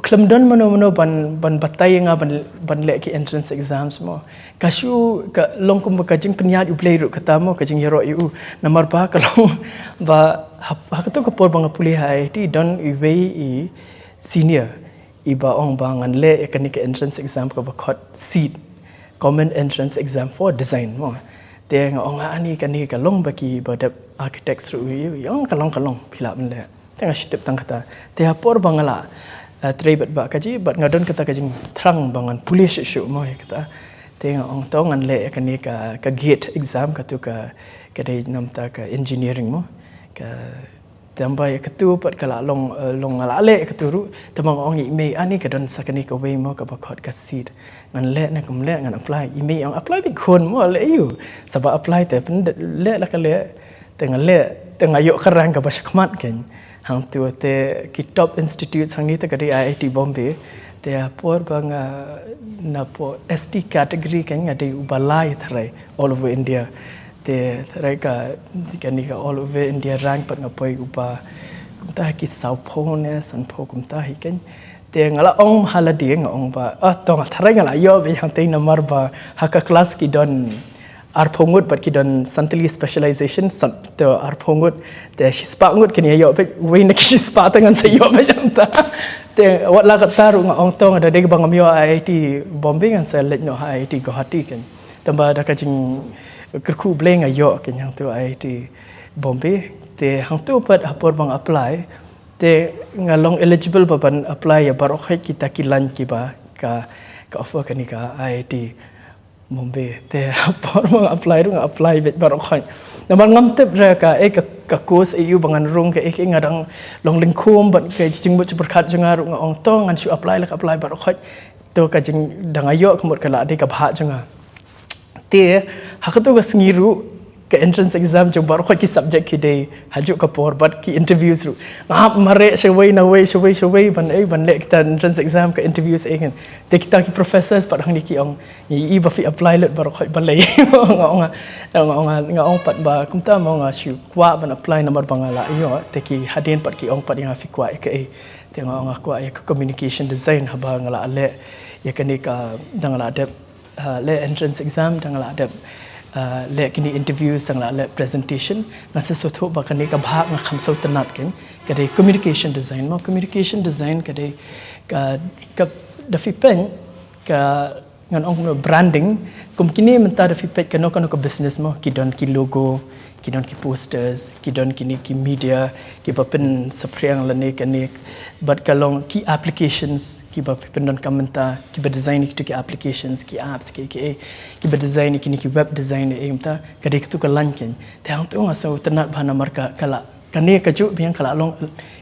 khlem don mano mano ban, ban batai ïa nga ban, ban leh ki entrance exams mo. Ka shu ka long kumba ka jingpynïaid U Blei ruh kata mo ka jingïaroh ïa u. Namar ba ka long ba ha, ha katu ka por ba nga pule ha I I T don iwei i senior iba ong ba ngan leh ïa kane ka entrance exam kaba khot CEET, Common Entrance Exam for Design mo. Te nga ong ani kane ka long ba kiba dep architects ruh ïa u, ong ka long ka long phi lah ban leh. Te nga shu tip tang kata. Te ha por ba nga la, eh, trei bad Bah Kaji bad nga don kata ka jingthrang ba ngan pule shuh shuh mo ïa kata. Te nga ong to ngan leh ïa kane ka, ka GATE exam katu ka, ka dei namar ta ka engineering mo. Ka tang ba ïa katu pat ka la long, eh, long nga la leh ïa katu ruh, tang ba nga ong ïa i mei, ani ka don sa kane kawei mo kaba khot ka seat. Ngan leh ne kam leh, ngan apply. I mei ong apply beit khun mo, leh ïa u. Sa ba apply te pynleh la ka leh. Te nga leh, te nga ïoh ka rank kaba shakhmat kein. Hangtu te ki top institutes hangne te ka dei I I T Bombay. Te ha por ba nga napoh S T category kein nga dei uba lai tharai all over India. Te tharai ka, kane ka all over India rank pat nga poi uba kumta ha ki sawphew ne sanphew kumta hi kein. Te nga la ong ha lade, nga ong ba, ah, to nga tharai nga la ïoh beit hangtei namar ba ha ka class ki don arphew ngut bad ki don Santali specialization, san-, to arphew ngut, te shispah ngut kin ïa ïoh beit, wei na ki shispah te ngan sa ïoh beit hangta. Te wat la katta ruh nga ong to nga da dei ba ngam ïoh I I T Bombay ngan sa leit noh ha I I T Guwahati kein. Tang ba da ka jingkyrkhu U Blei nga ïoh kein hangtu I I T Bombay. Te hangtu pat ha por ba nga apply, te nga long eligible ba ban apply ïa baroh khoit kita ki line kiba ka, ka offer kane ka I I T Bombay. Te ha por ba nga apply ruh nga apply beit baroh khoit. Namar ngam tip re ka, eh, ka, ka course aïu ba ngan rung, ka, eh, ka, nga dang long lyngkhum bad ka jingmut jingpyrkhat jong nga ruh, nga ong to ngan shu apply la ka apply baroh khoit. To ka jing, da nga ïoh ka mut ka la dei ka bhah jong nga. Te ha katu ka sngi ruh ka entrance exam jong baroh khoit ki subject ki dei ha juh ka por bad ki interviews ruh. Nga hap mareh shawei na wei, shawei, shawei ban, eh, ban leh kita entrance exam, ka interviews, eh, kan. Te kita ki professors pat hangne ki ong, ngi i ba phi apply lut baroh khoit balei. Nga ong, nga ong, nga ong pat ba kumta mo nga shu kwah ban apply namar ba nga la ïoh. Te ki hadien pat ki ong pat ïa nga phi kwah ïa kaei. Te nga ong nga kwah ïa ka communication design, haba nga la leh ïa kane ka, da nga la dep, uh, leh entrance exam, da nga la dep, uh, leh kine interview, da nga la leh presentation, nga sa sngewthuh ba kane ka bhah nga kham sngewtynnat kein, ka dei communication design mo. Communication design ka dei ka, ka, da phi peit ka, ngan ong branding. Kum kine mynta da phi peit kano kano ka business mo, ki don ki logo, ki don ki posters, ki don kine ki media kiba pynsaphriang lane kane, bad ka long ki applications kiba pyndonkam mynta, kiba design ïa kitu ki applications, ki apps, ki, ki, kiba design ïa kine ki web design, eh, mynta ka dei katu ka line kein. Te hangtu nga sngewtynnat bha namar ka, ka la, kane ka juh biang ka la long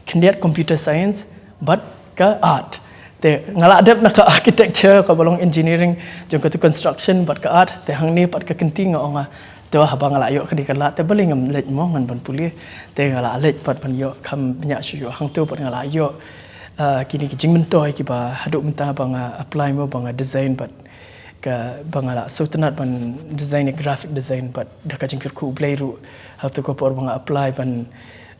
khyndiat computer science bad ka art. Te nga la dep na ka architecture, kaba long engineering jong katu construction bad ka art. Te hangne pat ka kynti nga ong nga, te haba nga la ïoh kane ka lad, te balei ngam leit mo ngan ban pule. Te nga la leit pat ban ïoh, kham bniah shuh shuh hangtu pat nga la ïoh, ah, kine ki jingmyntoi kiba haduh mynta ba nga apply mo, ba nga design bad ka, ba nga la sngewtynnat ban design ïa graphic design bad da ka jingkyrkhu U Blei ruh hangtu ka por ba nga apply ban,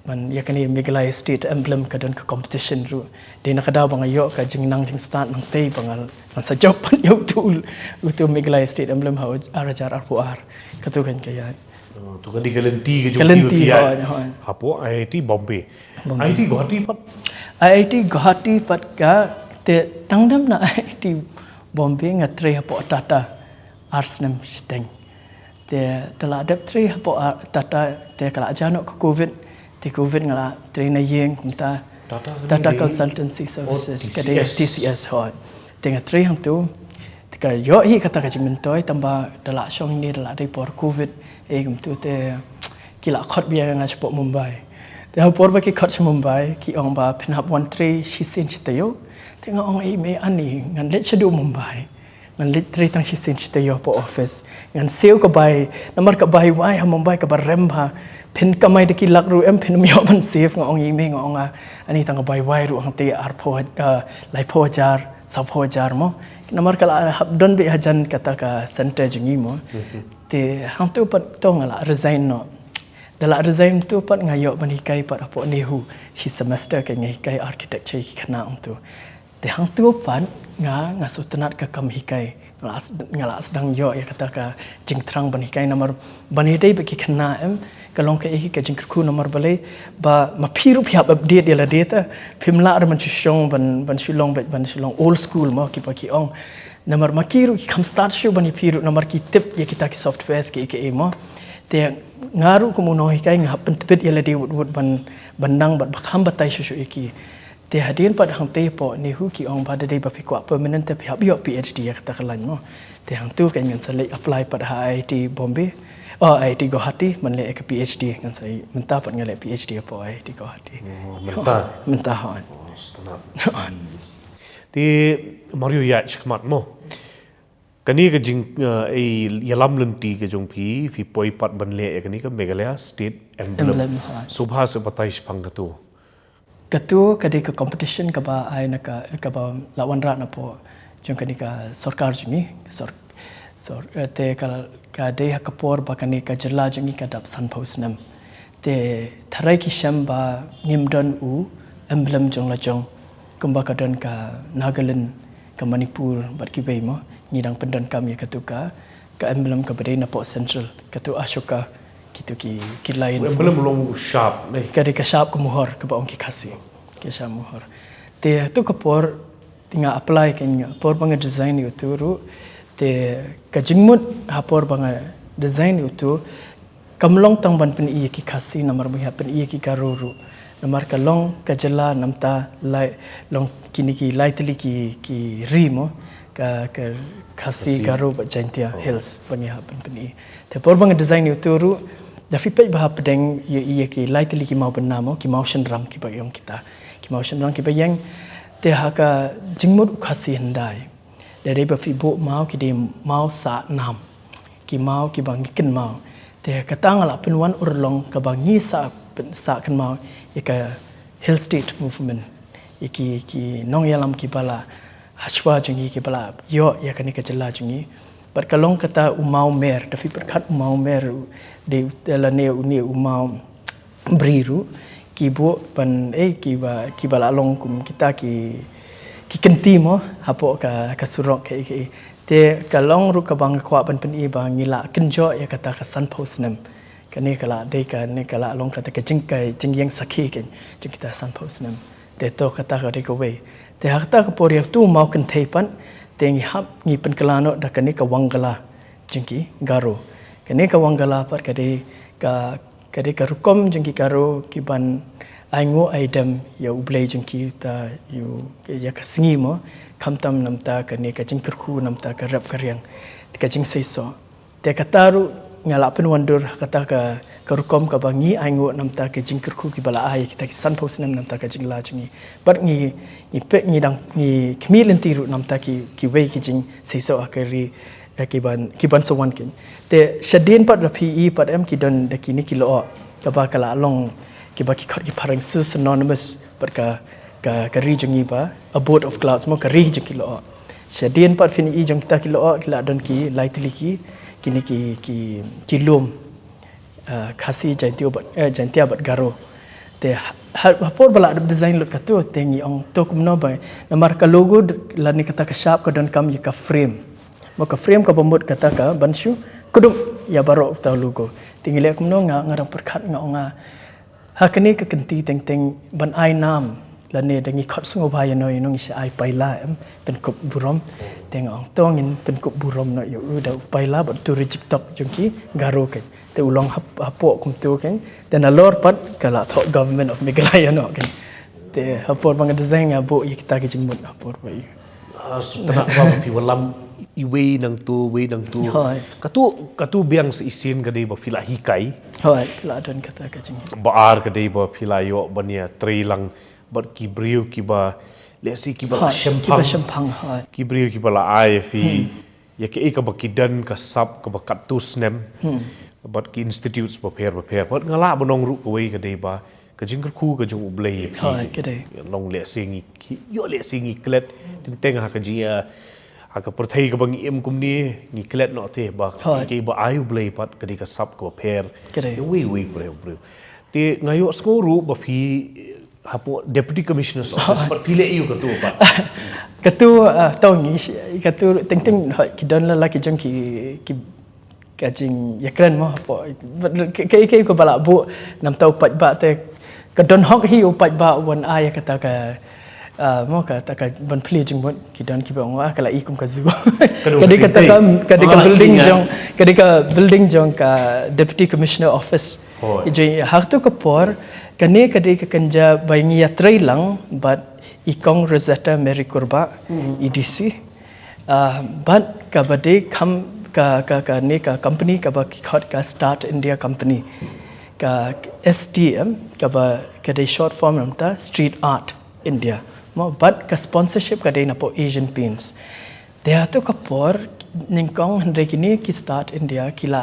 ban ïa kane Meghalaya State Emblem ka don ka competition ruh. Dei na ka daw ba nga ïoh ka jingnang jingstad nangtei ba nga, ngan sa jop ban ïoh utu, utu Meghalaya State Emblem ha u ar hajar arphew ar. Katu kan ka ïa. Oh, tu ka dei ka lynti ka jong ka lynti, phi, phi, hooid, hooid. Hapoh I I T Bombay. Bombay. I I T Guwahati pat? I I T Guwahati pat ka, te tang dem na I I T Bombay nga trei hapoh Tata ar snem shiteng. Te da la dep trei hapoh, ah, Tata, te ka la jia noh ka Covid, te Covid nga la trei na ïing kumta. Tata ka dei Tata Consultancy Services, oh, ka dei T C S. T C S, hooid. Te nga trei hangtu, te ka ïoh hi kata ka jingmyntoi, tang ba da la shong ne da la dei por Covid, eh, kumtu te ki la khot biang ïa nga shapoh Mumbai. Te ha por ba ki khot sha Mumbai, ki ong ba phin hap wan trei shisien shi taïew. Te nga ong, ei mei, ani ngan leit shaduh Mumbai. Ngan leit trei tang shisien shi taïew hapoh office. Ngan siew ka bai, namar ka bai wai ha Mumbai kaba rem bha. Phin kamai da ki lak ruh em phin ym ïoh ban save, nga ong, ei mei, nga ong, ah, ani tang ka bai wai ruh hangtei arphew, ah, laiphew hajar, sawphew hajar mo. Namar ka la hap don beit hajan kata ka center jong ngi mo. Mhm. Te hangtu pat to nga la resign noh. Da la resign tu pat nga ïoh ban hikai pat hapoh NEHU, shi semester ka nga hikai architecture ïa ki khynnah hangtu. Te hangtu pat nga, nga sngewtynnat ka kam hikai. Nga la s-, nga la sdang ïoh ïa kata ka jingthrang ban hikai namar ban ïadei bad ki khynnah em, ka long kaei ka jingkyrkhu namar balei ba ma phi ruh phi hap update ïa lade te, phim lah re ban shu shong ban, ban shu long beit, ban shu long old school mo kiba ki ong. Namar ma ki ruh ki kham start shuh ban ïa phi ruh namar ki tip ïa kita ki softwares kiei kiei mo. Te nga ruh kum u nonghikai nga hap pyntbit ïa lade wut wut ban, ban nang bad ba kham batai shuh shuh ïa ki. Te hadien pat hangtei hapoh NEHU ki ong ba da dei ba phi kwah permanent te phi hap ïoh PhD ïa kata ka lain mo. Te hangtu kan ngan sa leit apply pat ha IIT Bombay, oh, IIT Guwahati, ban leh ïa ka PhD. Ngan sa mynta pat nga leh PhD hapoh IIT Guwahati. Oh, mynta? Mynta, hooid. Oh, sngewtynnat. Te Mario, ïa shikmat mo, kane ka jing, eh, ïalam lynti ka jong phi, phi poi pat ban leh ïa kane ka Meghalaya State Emblem. Emblem, ha. Sngewbha sa batai shaphang katu. Katu ka dei ka competition kaba ai na ka, kaba la wanrah na pdeng jong kane ka sorkar jong ngi, sor, sor, eh, te ka, ka dei ha ka por ba kane ka jylla jong ngi ka dap sanphew snem. Te tharai ki shem ba ngim don u emblem jong la jong, kumba ka don ka Nagaland, ka Manipur, bad kiwei mo, ngi dang pyndonkam ïa katu ka, ka emblem kaba dei na pdeng central, katu Ashoka, kitu ki, ki lions. Emblem long u shap, ne? Ka dei ka shap ka mohor, kaba ong ki Khasi. Ka shap mohor. Te tu ka por, te nga apply, ka por ba nga design ïa utu ruh. Te ka jingmut ha por ba nga design ïa utu, kam long tang ban pyni ïa ki Khasi, namar ba nga pyni ïa ki Garo ruh. Namar ka long ka jylla namar ta lai, long kine ki lai tylli ki, ki ri mo, ka, ka Khasi, Khasi. Garo bad Jaintia Hills, ba nga hap ban pyni. Te por ba nga design ïa utu ruh, da phi peit ba hapdeng ïa, ïa ki lai tylli ki mawbynna mo, ki mawshynrang kiba ïong kita. Ki mawshynrang kiba ïeng, te ha ka jingmut u Khasi hyndai. Da dei ba phi buh maw, ki dei maw sah nam. Ki maw kiba ngi kynmaw. Te kata nga la pynwan urlong kaba ngi sah, sah kynmaw ïa ka Hill State Movement. Ïa ki, ki nongïalam kiba la hashwa jong ngi, kiba la ïoh ïa kane ka jylla jong ngi. Bad ka long kata u maw mer, da phi pyrkhat u maw mer, u, dei, lane une u maw bri ruh, ki buh ban, eh, kiba, kiba la long kum kita ki, ki kynti mo, hapoh ka, ka surok ka, ka, te ka long ruh kaba nga kwah ban pyni ba ngi la kynjoh ïa kata ka sanphew snem. Kane ka la dei, kane ka la long kata ka jingkai, jingïeng sakhi ka jong kita sanphew snem. Te to kata ka dei kawei. Te ha kata ka por ïa utu u maw kynthei pat, te ngi hap, ngi pynkylla noh da kane ka Wangala jong ki Garo. Kane ka Wangala pat ka dei ka, ka dei ka rukom jong ki Garo kiban ainguh aidem ïa u Blei jong ki, uta ïa u, ïa ka sngi mo, khamtam namar ta kane ka jingkyrkhu, namar ta ka rep ka riang, ka jingseisoh. Te kata ruh nga la pynwandur ha kata ka, ka rukom kaba ngi ainguh namar ta ka jingkyrkhu kiba la ai ïa kita ki sanphew snem namar ta ka jingla jong ngi. Bad ngi, ngi peit, ngi dang, ngi khmih lynti ruh namar ta ki, kiwei ki jingseisoh ha ka ri, eh, kiban, kiban sa wan keiñ. Te shadien pat da phi i pat em ki don da kine ki lyoh, kaba ka la long, kiba ki khot ki phareng synonymous bad ka, ka, ka ri jong ngi ba, Abode of Clouds mo, ka ri jong ki lyoh. Shadien pat phin i jong kita ki lyoh, ki la don ki lai tylli ki, kine ki, ki, ki lum, eh, Khasi, Jaintia bad, eh, Jaintia bad Garo. Te ha, ha, ha por ba la dep design lut katu, te ngi ong to kumno ba, namar ka logo d-, lane kata ka shap ka donkam ïa ka frame. Mo, ka frame kaba mut kata kaban shu kdup ïa baroh uta u logo. Te ngi leh kumno, nga, nga dang pyrkhat, nga ong, ah, ha kane ka kynti teng teng ban ai nam, lane da ngi khot sngewbha ïano ïano, ngi sa ai paila em, pynkup burom. Te nga ong to ngin pynkup burom noh ïa u da u paila bad utu u ri jingtok jong ki Garo keiñ. Te u long hap-, hapoh kumtu keiñ. Te nalor pat ka la thoh Government of Meghalaya noh keiñ. Te ha por ba nga design nga buh ïa kita ki jingmut ha por ba ïa. Ah, sngewtynnat ba phi wallam iwei nangtu, iwei nangtu. Hooid. Katu, katu biang sa shisien ka dei ba phi la hikai. Hooid, la don kata ka jing. Ba ar ka dei ba phi la ïoh ban ïatrei lang bad ki briew kiba, lehse kiba la, hooid, shemphang. Kiba shemphang, hooid. Ki briew kiba la ai ïa phi. Hmm. Ïa kaei kaba ki don ka sap kaba katto snem. Hmm. Bad ki institutes bapher bapher. Bad nga lah ban ong ruh kawei ka dei ba ka jingkyrkhu ka jong U Blei ïa phi. Hooid, ka dei. Long lehse ngi, ïoh lehse ngi klet teng teng ha ka jing, ha ka pyrthei kaba ngi im kumne, ngi klet noh te ba, hooid, kaei ba ai U Blei pat ka dei ka sap kaba pher. Ka dei. Ïa uwei uwei u briew, u briew. Te nga ïohsngew ruh ba phi hapoh Deputy Commissioner's Office, hooid, pat phi leh aiu katu pat? Katu, ah, to ngi, katu teng teng, hooid, ki don la la ki jong ki, ki, ka jingïakren mo hapoh. Ka, ka, ka, ka ba la buh namar ta u paidbah te, ka don hok hi u paidbah u wan ai ïa kata ka, Ah, mo ka ta ka ban plie jingmut ki don ki ba ong ah ka la i kum ka zoo. Ka dei Ka dei ka ta ka ka dei ka Ah, building iya. jong ka dei ka building jong ka Deputy Commissioner Office. Hoi. Ije ha tu ka por kane ka dei ka kynja ba ngi ïatrei lang bad i Kong Rosetta Mary Kurbah, i D C. Ah, bad ka ba dei kam ka ka kane ka company ka ba ki khot ka Start India Company. Ka S T M ka ba ka dei short form namta Street Art India. Mo bad ka sponsorship ka dei na po Asian Paints. Te ha tu ka por nyngkong hynrei kine ki Start India ki la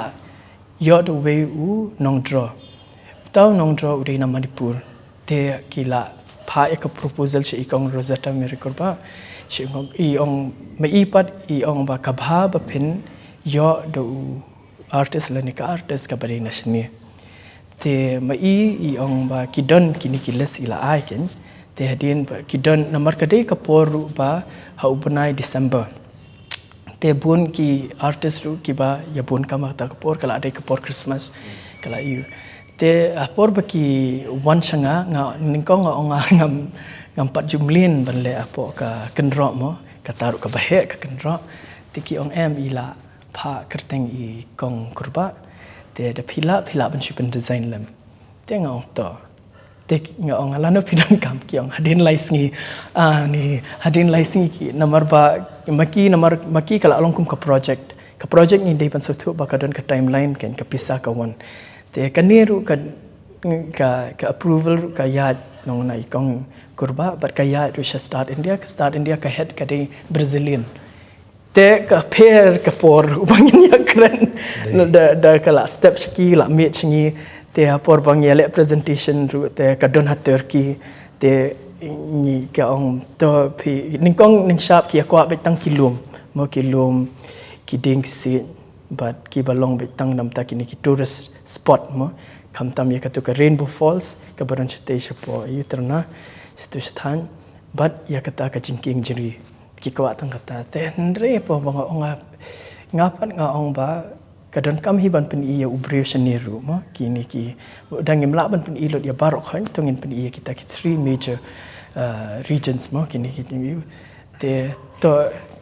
ïoh da uwei u nongdro. Tau nongdro u dei na Manipur. Te ki la phah ïa ka proposal sha i Kong Rosetta Mary Kurbah. Sha i ong ma i pat i ong ba ka bha ba phin ïoh da u artist lane ka artist ka ba dei na shane. Te ma i i ong ba ki don kine ki list i la ai ken. Te hadien ba ki don namar ka dei ka por ruh ba ha u bnai December. Te bun ki artist ruh ki ba ïa bun kam ha ta ka por ka la dei ka por Christmas ka la ïu. Te ha por ba ki wan sha nga nga nyngkong nga ong nga ngam ngam pat ju mlien ban leh ha po ka kynroh mo ka ta ruh ka ba heh ka kynroh. Te ki ong em i la phah kyrteng i Kong Kurbah. Te da phi lah phi lah ban shu pyndesign lem. Te nga ong to. Te nga ong lano phi donkam ki ong hadien lai sngi. Ah ni hadien lai sngi ki namar ba ma ki namar ma ki ka la long kum ka project. Ka project ngi dei ban sngewthuh ba ka don ka timeline kan ka pisa ka wan. Te kane ruh ka ka ka approval ruh ka ïaid nong na i Kong Kurbah bad ka ïaid ruh sha Start India ka Start India ka head ka dei Brazilian. Te ka pher ka por ba ngin ïa kren da da ka la step sha ki la miet sha ngi. Te ha por ba ngi ïa leh presentation ruh te ka don ha Turkey. Te ngi ka ong to phi nyngkong nyngshap ki ïa kwah beit tang ki lum mo ki lum ki dieng ki siej bad ki ba long beit tang namta kine ki tourist spot mo khamtam ïa katu ka Rainbow Falls ka ba don shatei shapoh ïa u Trna shatu shathan bad ïa kata ka jingkieng jri. Ki kwah tang kata te hynrei po ba nga ong nga pat nga ong ba ka donkam hi ban pyni ïa u briew shane ruh mo kine ki dang ngim lah ban pyni lut ïa baroh khoit to ngin pyni ïa kita ki three major uh, regions mo kine ki te to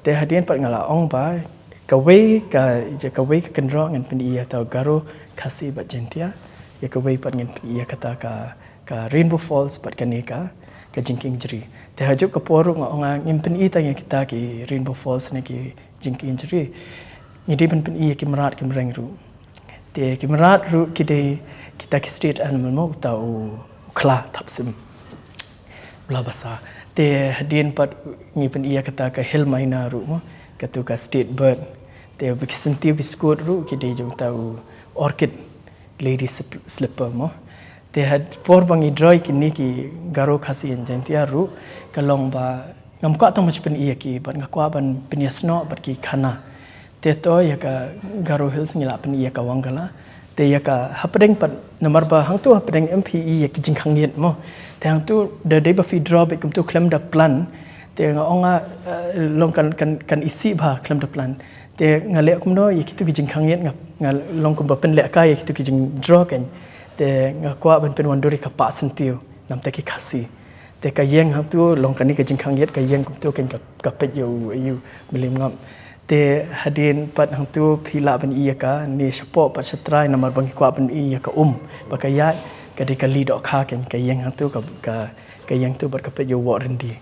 te hadien pat nga la ong ba kawei ka ïa kawei ka kynroh ngin pyni ïa ta Garo Khasi bad Jaintia ïa kawei pat ngin pyni ïa kata ka ka Rainbow Falls bad kane ka ka jingkieng jri. Te ha juk ka por ruh nga ong ngim pyni tang ïa kita ki Rainbow Falls ne ki jingkieng jri. Ngi dei ban pyni ïa ki mrad ki mreng ruh. Te ki mrad ruh ki dei kita ki state animal mo uta u khla thapsim. Bla basa. Te hadien pat ngi pyni ïa kata ka hill myna ruh mo katu ka state bird. Te ba ki senti biskut ruh ki dei jong uta u orchid lady slipper mo. Te ha por ba ngi draw ïa kine ki Garo Khasi and Jaintia ruh ka long ba ngam kwah tang ba shu pyni ïa ki bad nga kwah ban pynïasnoh bad ki khana. Te to ïa ka Garo Hills ngi la pyni ïa ka Wangala. Te ïa ka hapdeng pat namar ba hangtu hapdeng em phi ïa ki jingkhang ïit mo. Te hangtu da dei ba phi draw bad kumtu khlem da plan. Te nga ong nga long kan kan kan isih ba khlem da plan. Te nga leh kumno ïa kitu ki jingkhang ïit nga nga long kumba pynleh ka ïa kitu ki jingdraw kan. Te nga kwah ban pynwandur ïa ka pah syntiew namta ki Khasi. Te ka ïeng hangtu long kane ka jingkhang ïit ka ïeng kumtu kan ka peit ïa u ïa u Mylliem Ngop. Te hadien pat hangtu phi lah ban ïa ka ne shapoh pat shatrai namar ba ngi kwah ban ïa ka um ba ka ïaid ka dei ka li dohkha kan ka ïeng hangtu ka ka ïeng tu bad ka peit ïa u woh ryndi.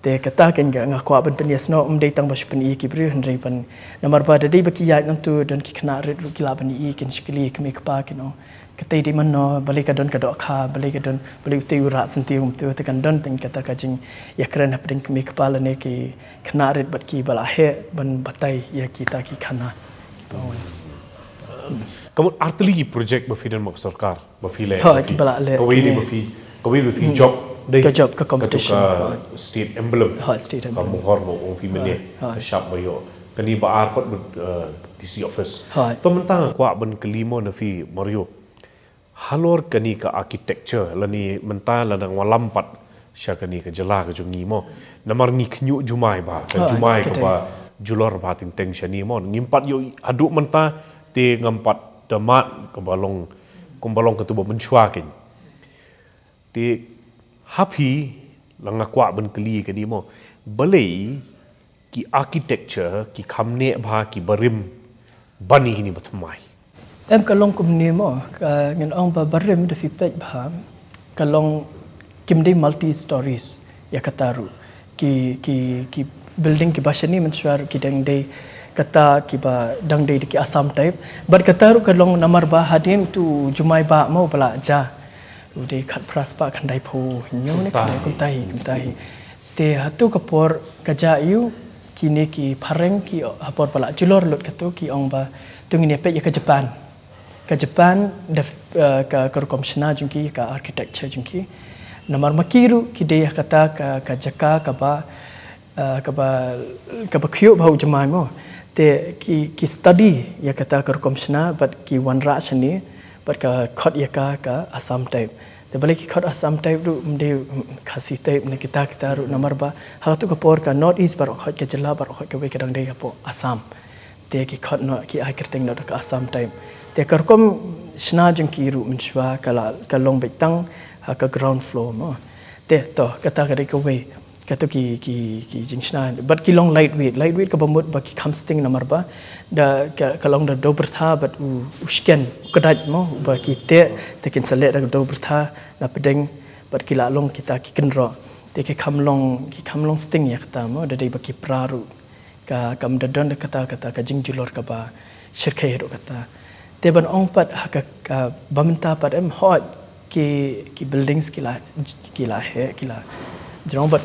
Te kata ken nga kwah ban pynïasnoh um dei tang ba shu pyni ki briew hynrei ban namar ba da dei ba ki ïaid nangtu don ki khynnah rit ruh ki lah ban i ken shikli kmie kpa ken ong. Kata dei mano balei ka don ka dohkha balei ka don balei utei u rah syntiew kumtu te kan don tang kata ka jingïakren hapdeng kmie kpa lane ki khynnah rit bad ki ba la heh ban batai ïa kita ki khana. Ka mut artylli ki project ba phi don ma ka sorkar. Ba phi leh Ha ki ba la leh. Kawei dei ba phi kawei ba phi job dei ka job ka competition. State emblem. Ha state emblem. Ka mohor ba ong phi mynne ka shap ba ïoh kani ba ar kot ba D C office. To mynta nga kwah ban kylli mo na phi Mario. Halor kani ka architecture lani mynta la dang wallam pat sha kani ka jylla ka jong ngi mo. Namar ngi khñiuh jumai ba ka jumai ka ba julor ba teng teng shani mo. Ngim pat ïoh haduh mynta te ngam pat da mad ka ba long kum ba long ka tu ba mynshwa ken. Te ha phi La nga kwah ban kylli ka dei mo, balei ki architecture ki kham neh bha ki barim ban ïa kine ba thymmai? Em, ka long kumne mo, ka ngan ong ba barim da phi peit bha, ka long kim dei multi stories ïa kata ruh. Ki, ki, ki building kiba shane mynshuwa ruh ki dang dei kata kiba dang dei da ki Assam type. Bad kata ruh ka long namar ba hadien utu u jumai bah mo ba la jia, u dei khatphra spah khyndaiphew hynñiew ne khyndai, kumta hi, kumta hi. Te hatu ka por ka jia ïa u, kine ki phareng ki, ha por ba la julor lut katu, ki ong ba to ngin ïa peit ïa ka Japan. Ka Japan da, eh, ka, ka rukom shna jong ki, ka architecture jong ki. Namar ma ki ruh ki dei ha kata ka, ka jaka kaba, eh, kaba, kaba khiew bha u jumai mo. Te ki, ki study ïa kata ka rukom shna bad ki wanrah shane bad ka khot ïa ka, ka Assam type. Te balei ki khot Assam type ruh, ym dei, mm, Khasi type ne kita kita ruh, namar ba ha katu ka por ka North East baroh khoit, ka jylla baroh khoit kawei ka dang dei hapoh Assam. Te ki khot noh, ki ai kyrteng noh da ka Assam type. Te ka rukom shna jong ki ruh mynshuwa ka la, ka long beit tang ha ka ground floor mo. Te to, kata ka dei kawei. Kato ki, ki, ki jingshna. Bad ki long lightweight. Lightweight kaba mut ba ki kham sting namar ba da ka, ka long da dewbyrtha bad u, u shken, u kdait mo, ba ki teh, te kin sa leh da ka dewbyrtha na pdeng, bad ki la long kita ki kynroh. Te ki kham long, ki kham long sting ïa kata mo, da dei ba ki pra ruh. Ka, kam da don da kata, kata ka jingjulor kaba shyrkhei ruh kata. Te ban ong pat ha ka, kaba mynta pat, em, hooid ki, ki buildings ki la, ki la heh, ki la jrong, bad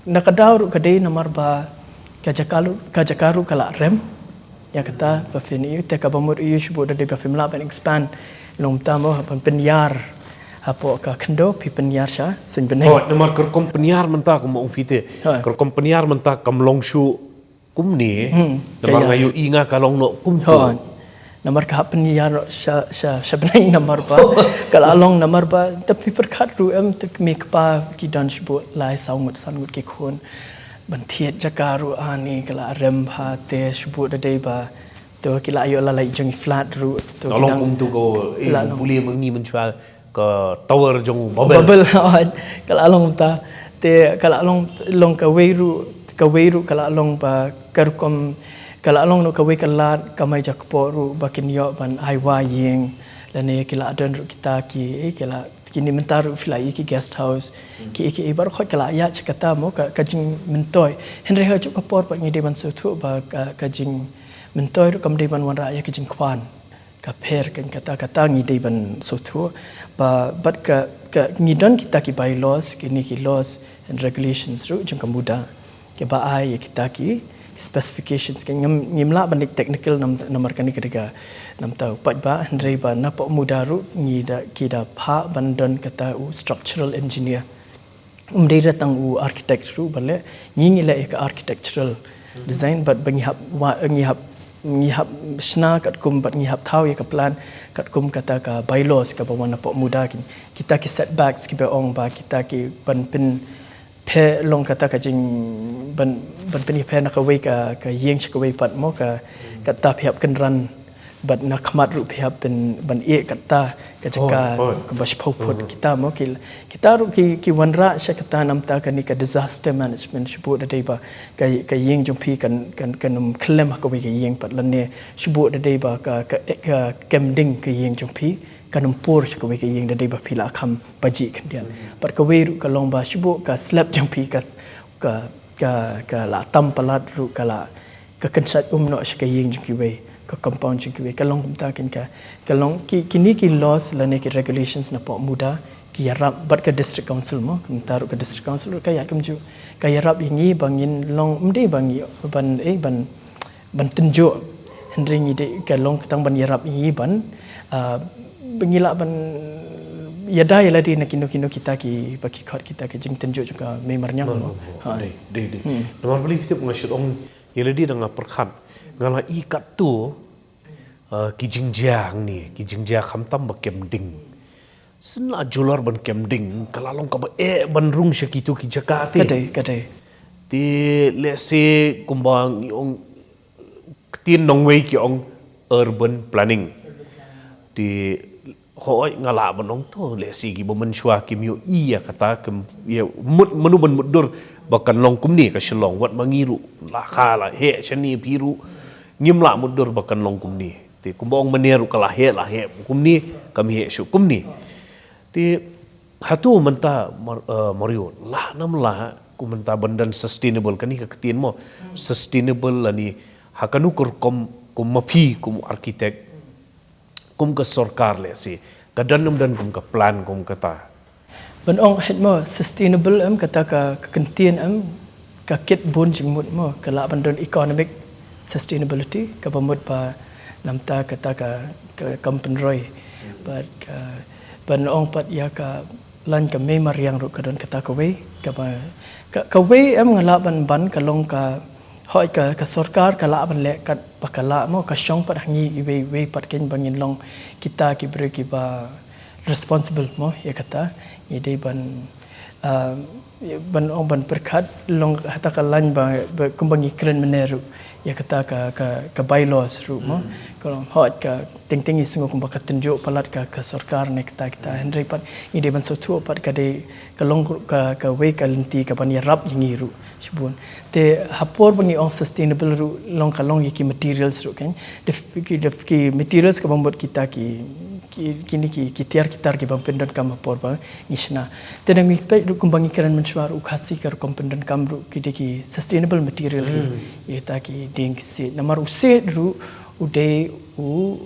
na ka daw ruh ka dei namar ba ka jaka ruh, ka jaka ruh ka la rem ïa kata, ba phin ïohi, te kaba mut ïohi shu bud da dei ba phim lah ban expand. Long mynta mo ban pynïar hapoh ka khyndew, phi pynïar sha suiñ bneng. Oh, namar ka rukom pynïar mynta, kumba ong phi te. Hooid. Ka rukom pynïar mynta kam long shuh kumne, hmm, namar ka ïa, nga ïohi nga ka long noh kumto. Hooid. Namar ka hap pynïar sha, sha, sha bneng namar ba ka la long namar ba, te phi pyrkhat ruh, em, te kmie kpa ki don shu bud lai saw ngut, san ngut ki khun. Ban thied jaka ruh ani ka la rem bha, te shu bud da dei ba to ki la ïoh la leit jong i flat ruh, to ki long dang kumto ko, eh, la long. Pule ma ngi mynshuwa ka tower jong u Babel. Babel, hooid, ka la long mynta. Te ka la long, long kawei ruh, kawei ruh ka la long ba ka rukom, ka la long noh kawei ka lad kamai jakpoh ruh ba kin ïoh ban ai wai ïing. Lane ki la don ruh kita ki, eh, ki la, kine mynta ruh phi la ïohi ki guest house. Hmm. Ki, ki, eh, baroh khoit ka la ïaid sha kata mo, ka, ka jingmyntoi. Hynrei ha kajuh ka por pat ngi dei ban sngewthuh ba ka, ka jingmyntoi ruh kam dei ban wanrah ïa ka jingkwah. Ka pher kan kata, kata ngi dei ban sngewthuh ba, bad ka, ka ngi don kita ki bylaws, kine ki laws and regulations ruh jong ka MUDA, kiba ai ïa kita ki specifications. Ka ngim, ngim lah ban leit technical nam, namar kane ka dei ka, namta u paidbah, hynrei ba napoh MUDA ruh ngi da, ki da phah ban don kata u structural engineer. Um dei da tang u architect ruh ba leh, ngi ngi leh ïa ka architectural design, bad ba ngi hap wa-, ngi hap, ngi hap shna katkum, bad ngi hap thaw ïa ka plan katkum kata ka bylaws kaba wan napoh MUDA, ki, kita ki setbacks kiba ong ba kita ki ban pyn, pher long kata ka jing ban, ban pynïapher na kawei ka, ka ïing sha kawei pat mo, ka, kata phi hap kynran bad na khmat ruh phi hap pyn, ban ïeh kata ka jaka. Hooid, hooid. Kaba shiphew phut. Mhm. Kita mo ki, kita ruh ki, ki wanrah sha kata namta kane ka disaster management, shu bud da dei ba ka, ka ïing jong phi kan, kan, kan ym khyllem ha kawei ka ïing pat, lane shu bud da dei ba ka, ka, ka kem ding ka ïing jong phi kan ym pur sha kawei ka ïing da dei ba phi la kham pajih khyndiat. Bad kawei ruh ka long ba shu bud ka slab jong phi ka s-, ka, ka, ka la tam palat ruh ka la, ka kynshait um noh sha ka ïing jong kiwei, ka compound jong kiwei, ka long kumta kan ka, ka long ki, kine ki laws lane ki regulations napoh MUDA ki ïarap bad ka district council mo, kumta ruh ka district council ruh ka ïaid kumjuh, ka ïarap ïa ngi ba ngin long, ym dei ba ngi ban, eh, ban ban tynjuh. Hynrei ngi dei ka long tang ban ïarap ïa ngi ban, ah, ba ngi lah ban ïada ïa lade na kino kino kita kiba ki khot kita ki jingtynjuh jong ka mei marñiang mo. Mo, mo, mo. Ha. Dei, dei, dei. Hmm. Namar balei phi tip nga shu ong ïa lade, da nga pyrkhat, nga la i katto, ah, ki jingjia hangne, ki jingjia khamtam ba kem ding. Shen la julor ban kem ding, ka la long kaba eh ban rung sha kito ki jaka te. Ka dei, ka dei. Te lehse kumba ngi ong ktien nongwei ki ong urban planning. Te Hooid, nga lah ban ong to, lehse kiba mynshuwa kim ïohi ïa kata, kim ïa mut, mano ban mutdur ba kan long kumne ka Shillong, wat ma ngi ruh la kha la heh shane phi ruh ngim lah mutdur ba kan long kumne. Te kumba ong mynne ruh ka la heh la heh kumne, kam heh shuh kumne. Te hato mynta Mar-, eh, Mario, lah nam lah kum mynta ban don sustainable, kane ka ktien mo, sustainable lane ha kano ka rukom, kum ma phi kum architect, kum ka sorkar lehse ka don nam don kum ka plan kum kata. Ban ong het mo sustainable em kata ka, ka ktien em ka kit bun jingmut mo, ka lah ban don economic sustainability kaba mut ba namta kata ka, ka kam pynroi. Bad ka ban ong pat ïa ka lain ka mei mariang ruh ka don kata kawei, kaba ka, kawei em nga lah ban ban ka long ka, hooid ka, ka sorkar ka lah ban leh kat ba ka lah mo, ka shong pat ha ngi iwei iwei pat kein ba ngin long kita ki briew kiba responsible mo ïa kata. Ngi dei ban, ah, ban ong ban pyrkhat long ha kata ka lain ba, ba kumba ngi kren mynne ruh ïa kata ka, ka, ka bylaws ruh mo. Ka long hooid ka teng teng ngi sngew kumba ka tynjuh palat ka, ka sorkar ne kata kata, hynrei pat ngi dei ban sngewthuh pat ka dei ka long ka, kawei ka lynti kaban ïarap ïa ngi ruh shibun. Te ha por ba ngi ong sustainable ruh long ka long ïa ki materials ruh kein. Da phi, ki, da phi, ki materials kaba mut kita ki, ki, kine ki, ki tiar ki tar kiban pyndonkam ha por ba ngi shna. Te da ngi peit ruh kumba ngi kren mynshuwa ruh, u Khasi ka rukom pyndonkam ruh ki dei ki sustainable material hi. Ïa kita ki dieng ki siej. Namar u siej ruh u dei u,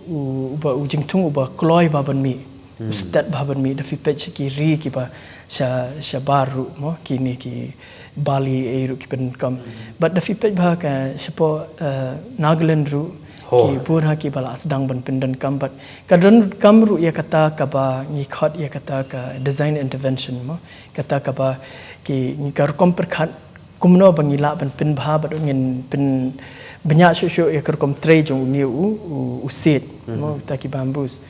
u, uba, u jingthung uba kloi bha ban mih. U stet bha ban mih, da phi peit sha ki ri kiba sha, shabar ruh mo, kine ki Bali ei ruh ki pyndonkam. Bad da phi peit bha ka shapoh, eh, Nagaland ruh ki bun ha kiba la sdang ban pyndonkam, bad ka donkam ruh ïa kata kaba ngi khot ïa kata ka design intervention mo, kata kaba ki, ngi ka rukom pyrkhat kumno ba ngi lah ban pynbha bad ngin pynbha shuh shuh ïa ka rukom trei jong une u, u, u siej mo, kata ki bamboos.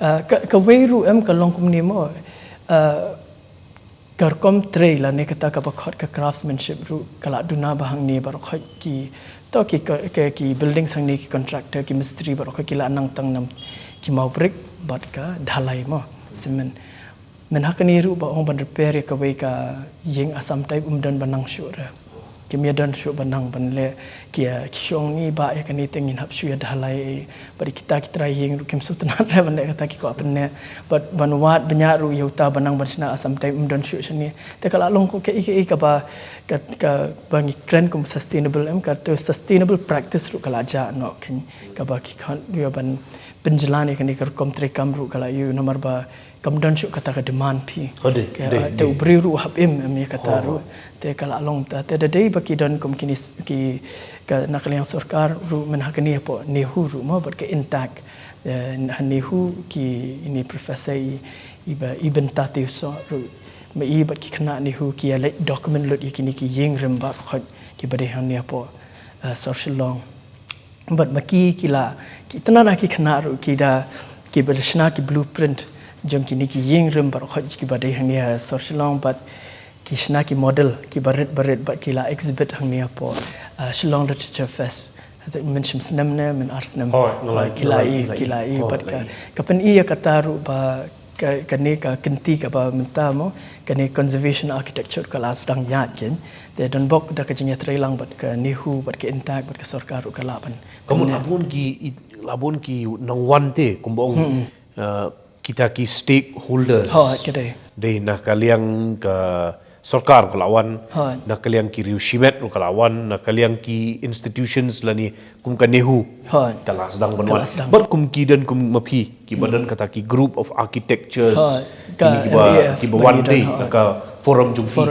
Ah, ka, kawei ruh em ka long kumne mo, ah, ka rukom trei lane kata kaba khot ka craftsmanship ruh ka la duna bha hangne baroh khoit ki, to ki, ki, ki buildings hangne, ki contractor, ki mistri baroh khoit ki la nang tang nam ki maw brick bad ka dhalai mo, cement. Mynha kane ruh ba ong ban repair ïa kawei ka ïing Assam type, um don ba nang shuh re. Kim ïa don shuh ba nang ban leh, ki, ki shu ong ngi ba ïa kane te ngin hap shu ïa dhalai, bad kita ki trai ïing ruh kim sngewtynnat re ban leh kata, ki kwah pynneh. Bad ban wad bniah ruh ïa uta ba nang ban shna Assam type um don shuh shane. Te ka la long ko kaei kaei kaba, ka, kaba ngi kren kum sustainable em, ka te sustainable practice ruh ka la jah noh, kaba ki khot ïa ban pynjlan ïa kane ka rukom treikam ruh ka la ïoh namar ba kam don shuh kata ka demand phi. Te u briew ruh hap im em ïa kata ruh. Te ka la long ta, te da dei ba ki don kum kine ki, ka na ka liang sorkar ruh, mynha kane hapoh NEHU ruh mo, bad ka INTACH. Eh, ha NEHU ki, ine professor i, i ba, i bynta te u soh ruh, ma i bad ki khynnah NEHU ki ïa leit document lut ïa kine ki ïing rim baroh khoit kiba dei hangne hapoh, eh, sor Shillong. Bad ma ki, ki la, ki tynat ha ki khynnah ruh, ki da, kiba da shna ki blueprint jong kine ki ïing rim baroh khoit kiba dei hangne ha sor Shillong, bad ki shna ki model kiba rit ba rit, bad ki la exhibit hangne hapoh, ah, Shillong Literature Fest. Hata mynshim snem ne, myn ar snem. Ki la i, ki la i, bad ka, ka pyni ïa kata ruh ba ka, kane ka kynti kaba mynta mo, kane conservation architecture ka la sdang ïaid kein. Te don bok da ka jingïatreilang bad ka NEHU, bad ka INTACH, bad ka sorkar ruh ka la ban. Ka mut la bun ki, i, la bun ki nongwan te, kumba ong, eh, kita ki stakeholders. Dei na ka liang ka sorkar ka la wan, na ka liang ki riew shimet ruh ka la wan, na ka liang ki institutions lane kum ka NEHU. Ka la sdang ban wan. Bad kum ki don kum ma phi, kiba don kata ki group of architectures. Kine kiba, kiba wan dei na ka forum jong phi.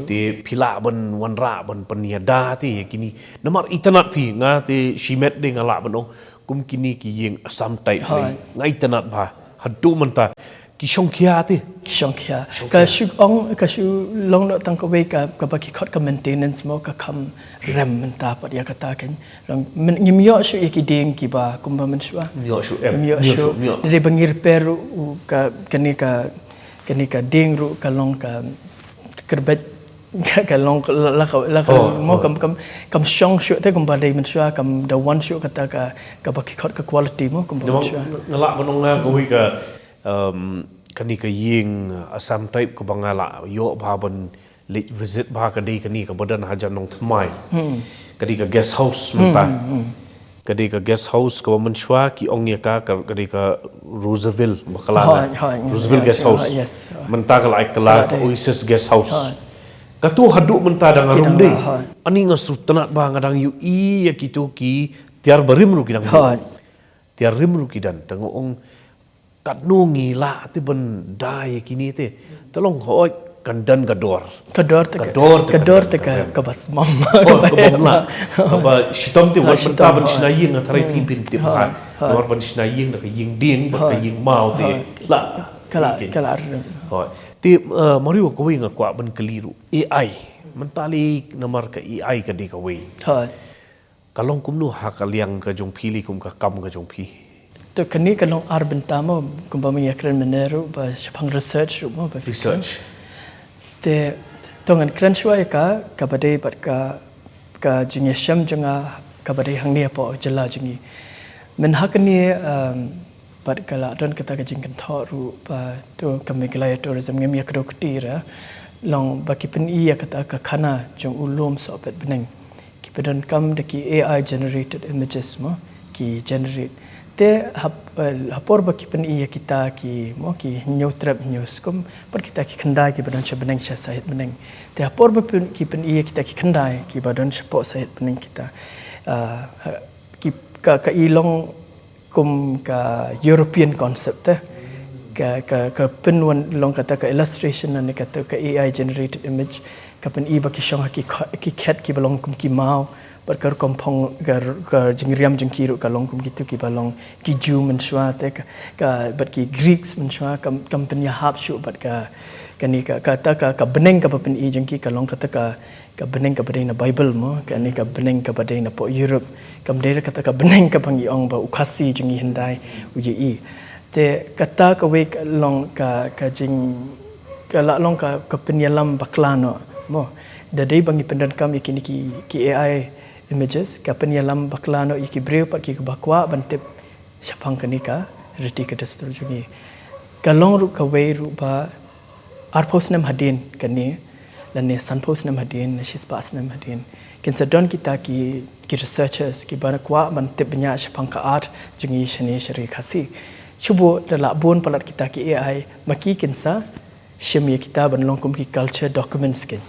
Te phi lah ban wanrah ban pynïada te kine. Namar itynnat phi, nga te shimet dei nga lah ban ong kum kine ki ïing Assam type dei. Nga itynnat bha. Haduh mynta ki shong khia te. Ki shong khia. Ka shu ong, ka shu long noh tang kawei ka, kaba ki khot ka maintenance mo, ka kham rem mynta pat ïa kata kein. Long, ngim ïoh shuh ïa ki dieng kiba kumba mynshuwa. Ngim ïoh shuh em. Ngim ïoh shuh. Dei ba ngi repair ruh, u, ka, kane ka, kane ka dieng ruh ka long ka, ka kyrbet, ka, ka long ka, la, la ka, la ka mo kam, kam, kam shong shuh te kumba dei mynshuwa, kam da wan shuh kata ka, kaba ki khot ka quality mo kumba mynshuwa. Nga lah ban ong nga kawei ka Um, kane ka ïing Assam type kaba nga la ïoh bha ban leit visit bha ka dei kane kaba don hajan Nongthymmai. Ka dei ka guest house mynta. Ka dei ka guest house kaba mynshuwa ki ong ïa ka, ka, ka dei ka Roosevelt, ba ka la Hoi, na hoi, Roosevelt yes, guest house. Yes, hoi. Mynta ka la ai ka la Ka ka dei. Oasis guest house. Hoi. Kato haduh mynta dang Ki harum dang dei. Hoi. Ani nga sngewtynnat ba nga dang ïohi ïa kito ki tiar barim ruh ki dang. Hoi. Tiar rim ruh ki don, te nga ong katno ngi lah te ban da ïa kine te. Te long hoi kan don ka dor. Ka dor te Ka ka, dor te ka kan dor don, te kan ka, don. Kaba smam. Oh, kaba mla. Kaba shitom te Kaba wat mynta shitom, ban hoi. Shna ïing nga tharai Hmm. phi phin tip Hoi, ha. Hoi. Namar ban shna ïing da ka ïing dieng, bad ka Hoi. Ïing maw te. Hoi. La. Ka la, Ïing. Ka la rim. Hoi. Te, uh, mariwa kawei nga kwah ban kylli ruh. A I. Mynta lei namar ka A I ka dei kawei. Hoi. Ka long kumno ha ka liang ka jong phi lei kum ka kam ka jong phi? To kane ka long ar bynta mo, kumba ma nga kren mynne ruh ba shaphang research ruh mo ba phi kren. Research. Te to ngan kren shuwa ïa ka, kaba dei bad ka, ka jingïashem jong nga kaba dei hangne hapoh jylla jong ngi. Mynha kane, um, bad ka la don kata ka jingkynthoh ruh ba to ka Meghalaya Tourism ngim ïa kdew kti re. Long ba ki pyni ïa kata ka khana jong u lum sohpet bneng. Ki pyndonkam da ki A I generated images mo, ki generate. Te hap-, eh, ha por ba ki pyni ïa kita ki mo, ki hynñiew trep hynñiew skum, bad kita ki khyndai kiba don sha bneng sha sahit bneng. Te ha por ba pyn-, ki pyni ïa kita ki khyndai kiba don shapoh sahit bneng kita. Ah, ha, ki, ka, ka i long kum ka European concept te. Ka, ka, ka pynwan long kata ka illustration lane kata ka A I generated image, ka pyni ba ki shong ha ki kho-, ki khet kiba long kum ki maw, bad ka rukom phong, ka, ka jingriam jong ki ruh ka long kum kito kiba long ki Jew mynshuwa te, ka, ka, bad ki Greeks mynshuwa, kam, kam pynïahap shuh bad ka, kane ka, kata ka, ka bneng kaba pyni jong ki ka long kata ka, ka bneng kaba dei na Bible mo, kane ka bneng kaba dei napoh Europe, kam dei re kata ka bneng kaba ngi ong ba u Khasi jong ngi hyndai u ïohi. Te kata kawei ka long ka, ka jing, ka la long ka, ka pynïalam bakla noh mo. Da dei ba ngi pyndonkam ïa kine ki, ki A I images, ka pynïalam bakla noh ïa ki briew pat kiba kwah ban tip shaphang kane ka riti ka dustur jong ngi. Ka long ruh kawei ruh ba arphew snem hadien kane, lane sanphew snem hadien, ne shispah snem hadien, kin sa don kita ki, ki researchers kiba kwah ban tip bniah shaphang ka art jong ngi shane sha ri Khasi. Shu bun, da lah bun palat kita ki A I, ma ki kin sa shim ïa kita ban long kum ki culture documents kein.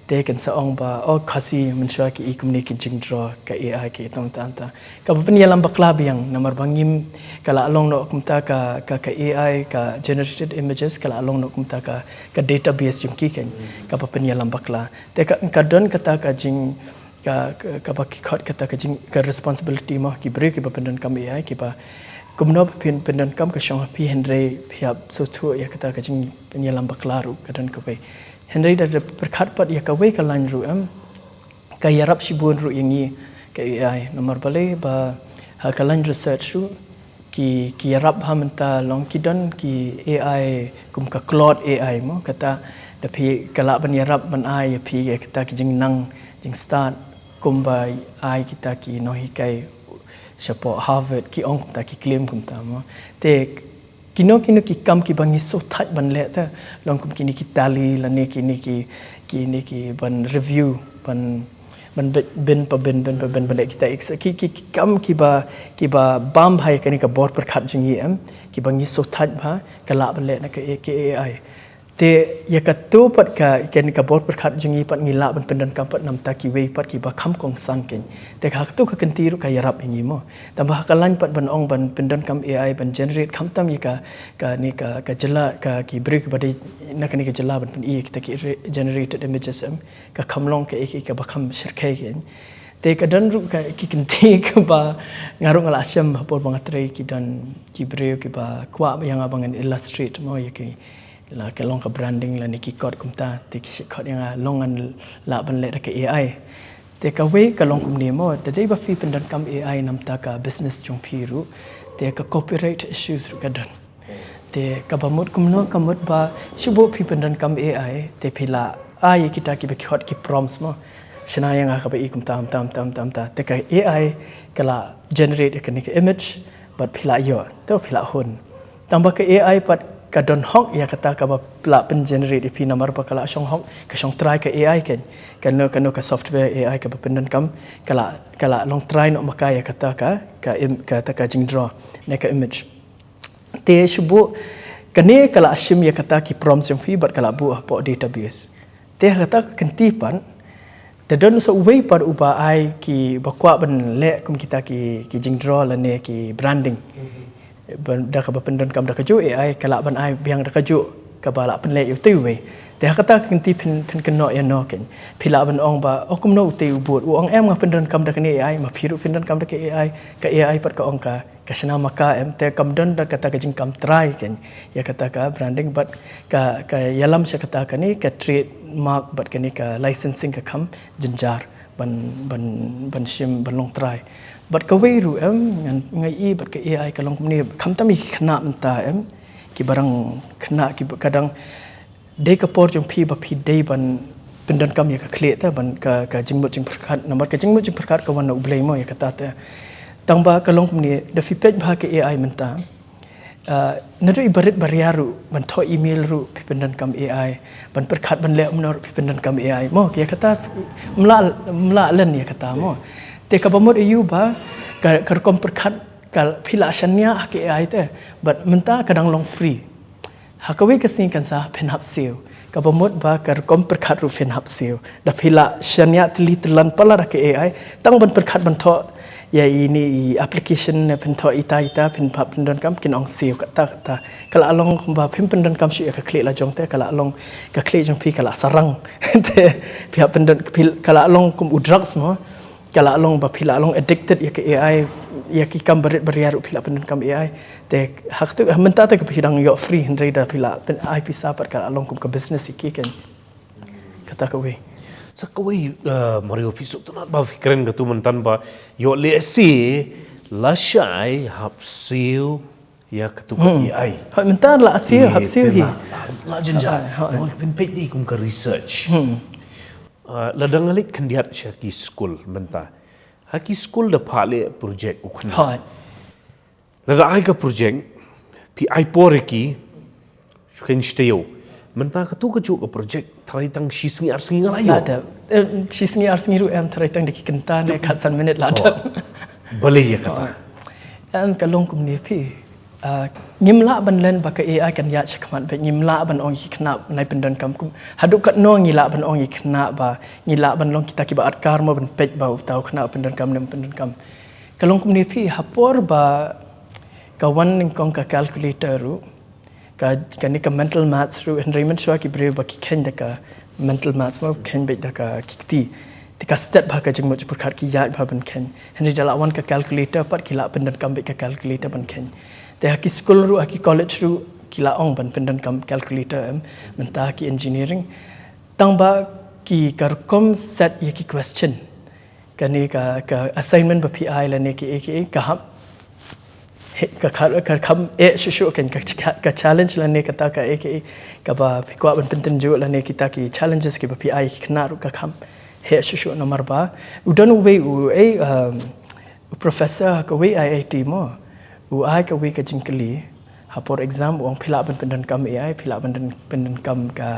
Te kin sa ong ba, oh, Khasi mynshuwa ki i kumne ki jingdro, ka A I ki i tang tang tang. Kaba pynïalam bakla biang, namar ba ngim, ka la long noh kumta ka, ka, ka A I, ka generated images, ka la long noh kumta ka, ka database jong ki kein, kaba pynïalam bakla. Te ka, ka don kata ka jing, ka, ka, kaba ki khot kata ka jing, ka responsibility mo, ki briew kiba pyndonkam A I, kiba kumno ba phin pyndonkam ka shong ha phi hynrei phi hap sngewthuh ïa kata ka jingpynïalam bakla ruh ka don kawei. Hynrei da, da pyrkhat pat ïa kawei ka lain ruh em, ka ïarap shibun ruh ïa ngi ka A I. Namar balei ba ha ka lain research ruh ki, ki ïarap ha mynta long ki don ki A I kum ka Claude A I mo, kata da phi ka lah ban ïarap ban ai ïa phi ïa kata ki jingnang jingstad kumba ai kita ki nonghikai shapoh Harvard ki ong kumta ki claim kumta mo. Te kino kino ki kam kiba ngi sngewthait ban leh te long kum kine ki tally lane kine ki, kine ki ban review ban, ban bin, bin pa bin, bin pa bin ban leh kita Excel ki, ki, ki kam kiba, kiba bam bha ïa kane ka bor pyrkhat jong ngi em, kiba ngi sngewthait bha ka lah ban leh na ka, ka A I. Te ïa kato pat ka, kane ka bor pyrkhat jong ngi pat ngi lah ban pyndonkam pat namar kiwei pat kiba kham kongsan kein. Te ha kato ka kynti ruh ka ïarap ïa ngi mo. Tangba ha ka lain pat ban ong ban pyndonkam A I ban generate khamtam ïa ka, kane ka, ka jylla, ka ki briew kiba dei na kane ka jylla ban pyni ïa kita ki re-, generated images em, ka kham long kaei kaei kaba kham shyrkhei kein. Te ka don ruh ka, ki kynti kaba nga ruh nga la shem ha por ba nga trei ki don ki briew kiba kwah ïa nga ba ngan illustrate mo ïa ki, la ka long ka branding lane ki kot kumta, te ki shu khot ïa nga long ngan lah ban leh da ka A I. Te kawei ka long kumne mo, da dei ba phi pyndonkam A I namar ka business jong phi ruh, te ka copyright issues ruh ka don. Te kaba mut kumno, ka mut ba shu bun phi pyndonkam A I, te phi la ai ïa kita kiba ki khot ki prompts mo. Shna ïa nga kaba i kumta, kumta, kumta, kumta, kumta. Te ka A I ka la generate ïa kane ka image, bad phi la ïoh, te phi la hun. Tang ba ka A I pat ka don hok ïa kata kaba lah pyn generate ïa phi namar ba ka lah shong hok, ka shong trai ka A I kan. Kano kano ka software A I kaba pyndonkam, ka lah, ka lah long trai noh ma ka ïa kata ka, ka im-, kata ka jingdraw ne ka image. Te shu buh, kane ka lah shim ïa kata ki prompts jong phi bad ka lah buh hapoh database. Te ha kata ka kynti pat, da don sa uwei pat uba ai kiba kwah ban leh kum kita ki, ki jingdraw lane ki branding. Ban, da kaba pyndonkam da kajuh A I, ka lah ban ai biang da kajuh kaba lah pynleh ïa utei uwei. Te ha kata ka kynti phin, phin kynnoh ïa no kan. Phi lah ban ong ba, oh kumno utei u bud, u ong em nga pyndonkam da kane A I, ma phi ruh pyndonkam da ka A I, ka A I pat ka ong ka, ka shna ma ka em, te kam don da kata ka jingkam trai kan, ïa kata ka branding, bad ka, ka ïalam sha kata kane ka trademark bad kane ka licensing ka kham jynjar ban, ban, ban shim ban long trai. Bad kawei ruh em, ngan, nga i bad ka A I ka long kumne, khamtam ïa ki khynnah mynta em, kiba dang khynnah kiba ka dang dei ka por jong phi ba phi dei ban pyndonkam ïa ka khlieh te ban ka, ka jingmut jingpyrkhat. Namar ka jingmut jingpyrkhat ka wan na U Blei mo ïa kata te. Tang ba ka long kumne, da phi peit bha ka A I mynta. Ah, naduh i barit baria ruh, ban thoh email ruh phi pyndonkam A I, ban pyrkhat ban leh kumno ruh phi pyndonkam A I mo, ïa kata mla, mla len ïa kata mo. Te kaba mut ïa u ba ka, ka rukom pyrkhat ka phi lah shaniah ha ka A I te, bad mynta ka dang long free. Ha kawei ka sngi kan sa phin hap siew. Kaba mut ba ka rukom pyrkhat ruh phin hap siew. Da phi lah shaniah tylli tyllan palat ha ka A I, tang ban pyrkhat ban thoh ïa ine i application ne phin thoh ita ita phin hap pyndonkam, kin ong siew kata kata. Ka lah long ba phim pyndonkam shuh ïa ka khlieh la jong te, ka lah long ka khlieh jong phi ka lah sarang. Te phi hap pyndon, phi, ka lah long kum u drugs mo. Ka lah long ba phi lah long addicted ïa ka A I, ïa ki kam barit baria ruh phi lah pyndonkam A I. Te ha katu, mynta te ka phi dang ïoh free, hynrei da phi lah pyn-, ai pisa pat ka lah long kum ka business ïa ki kan. Kata kawei. Sa kawei, eh, Mario, phi sngewtynnat ba phi kren katu mynta ba ïoh lehse lashai hap siew ïa katu ka A I. Ha, mynta lah siew, hap siew hi. Lah, lah jynjar. Ha, ha. Phin peit kum ka research. Hmm. Ah, lada nga leit khyndiat sha ki skul mynta. Ha ki skul da phah leh project u khynnah. Hooid. Lada ai ka project, phi ai por ïa ki, shu khein sha taïew. Mynta katu kajuh ka project, tharai tang shi sngi ar sngi nga la ïoh. Lada, eh, shi sngi ar sngi ruh em, tharai tang da ki kynta ne khatsan minit la dep. Balei ïa kata? Em, ka long kumne phi. Ah, ngim lah ban len ba ka A I kan ïaid shakhmat bad ngim lah ban ong ïa ki khynnah ban ai pyndonkam kum. Haduh katno ngi lah ban ong ïa ki khynnah ba ngi lah ban long kita kiba atkar mo ban peit ba uta u khynnah u pyndonkam ne um pyndonkam. Ka long kumne phi, ha por ba ka wan nyngkong ka calculator ruh, ka, kane ka mental maths ruh, hynrei mynshuwa ki briew ba ki khein da ka mental maths mo, khein beit da ka ki kti. Te ka stet bha ka jingmut jingpyrkhat, ki ïaid bha ban khein. Hynrei da la wan ka calculator pat ki la pyndonkam beit ka calculator ban khein. Te ha ki skul ruh, ha ki college ruh, ki la ong ban pyndonkam calculator em, mynta ha ki engineering. Tang ba ki ka rukom set ïa ki question. Kane ka, ka assignment ba phi ai lane ki, ki, ka hap. He, ka, ka, ka kham eh shuh shuh kan, ka, ka, ka challenge lane kata ka eh, ka eh, kaba phi kwah ban pyntynjuh lane kita ki challenges kiba phi ai ki khynnah ruh ka kham eh shuh shuh namar ba u don uwei u, eh, um, u professor ha kawei I I T mo, u ai kawei ka jingkylli. Ha por exam u ong phi lah ban pyndonkam A I, phi lah ban pyndonkam ka,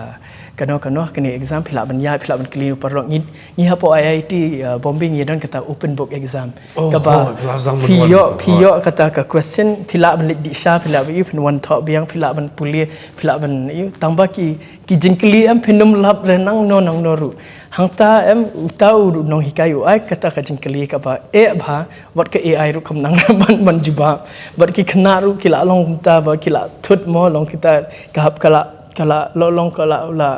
kano kano kane exam, phi lah ban ïaid, phi lah ban kylli u paralok. Ngi, ngi hapoh I I T, uh, Bombay ngi don kata open book exam. Oh, kaba phi ïoh, phi ïoh kata ka question, phi lah ban leit dih sha, phi lah ban ïoh, phin wan thoh biang, phi lah ban pule, phi lah ban ïoh. Tang ba ki, ki jingkylli em phin ym lap re nangno nangno ruh. Hangta em uta u nonghikai u ai kata ka jingkylli kaba eh bha, wat ka A I ruh kam nang ban, ban jubab. Wat ki khynnah ruh ki la long kumta ba ki la thut mo long kita ka hap ka la, ka la long, long ka la, la,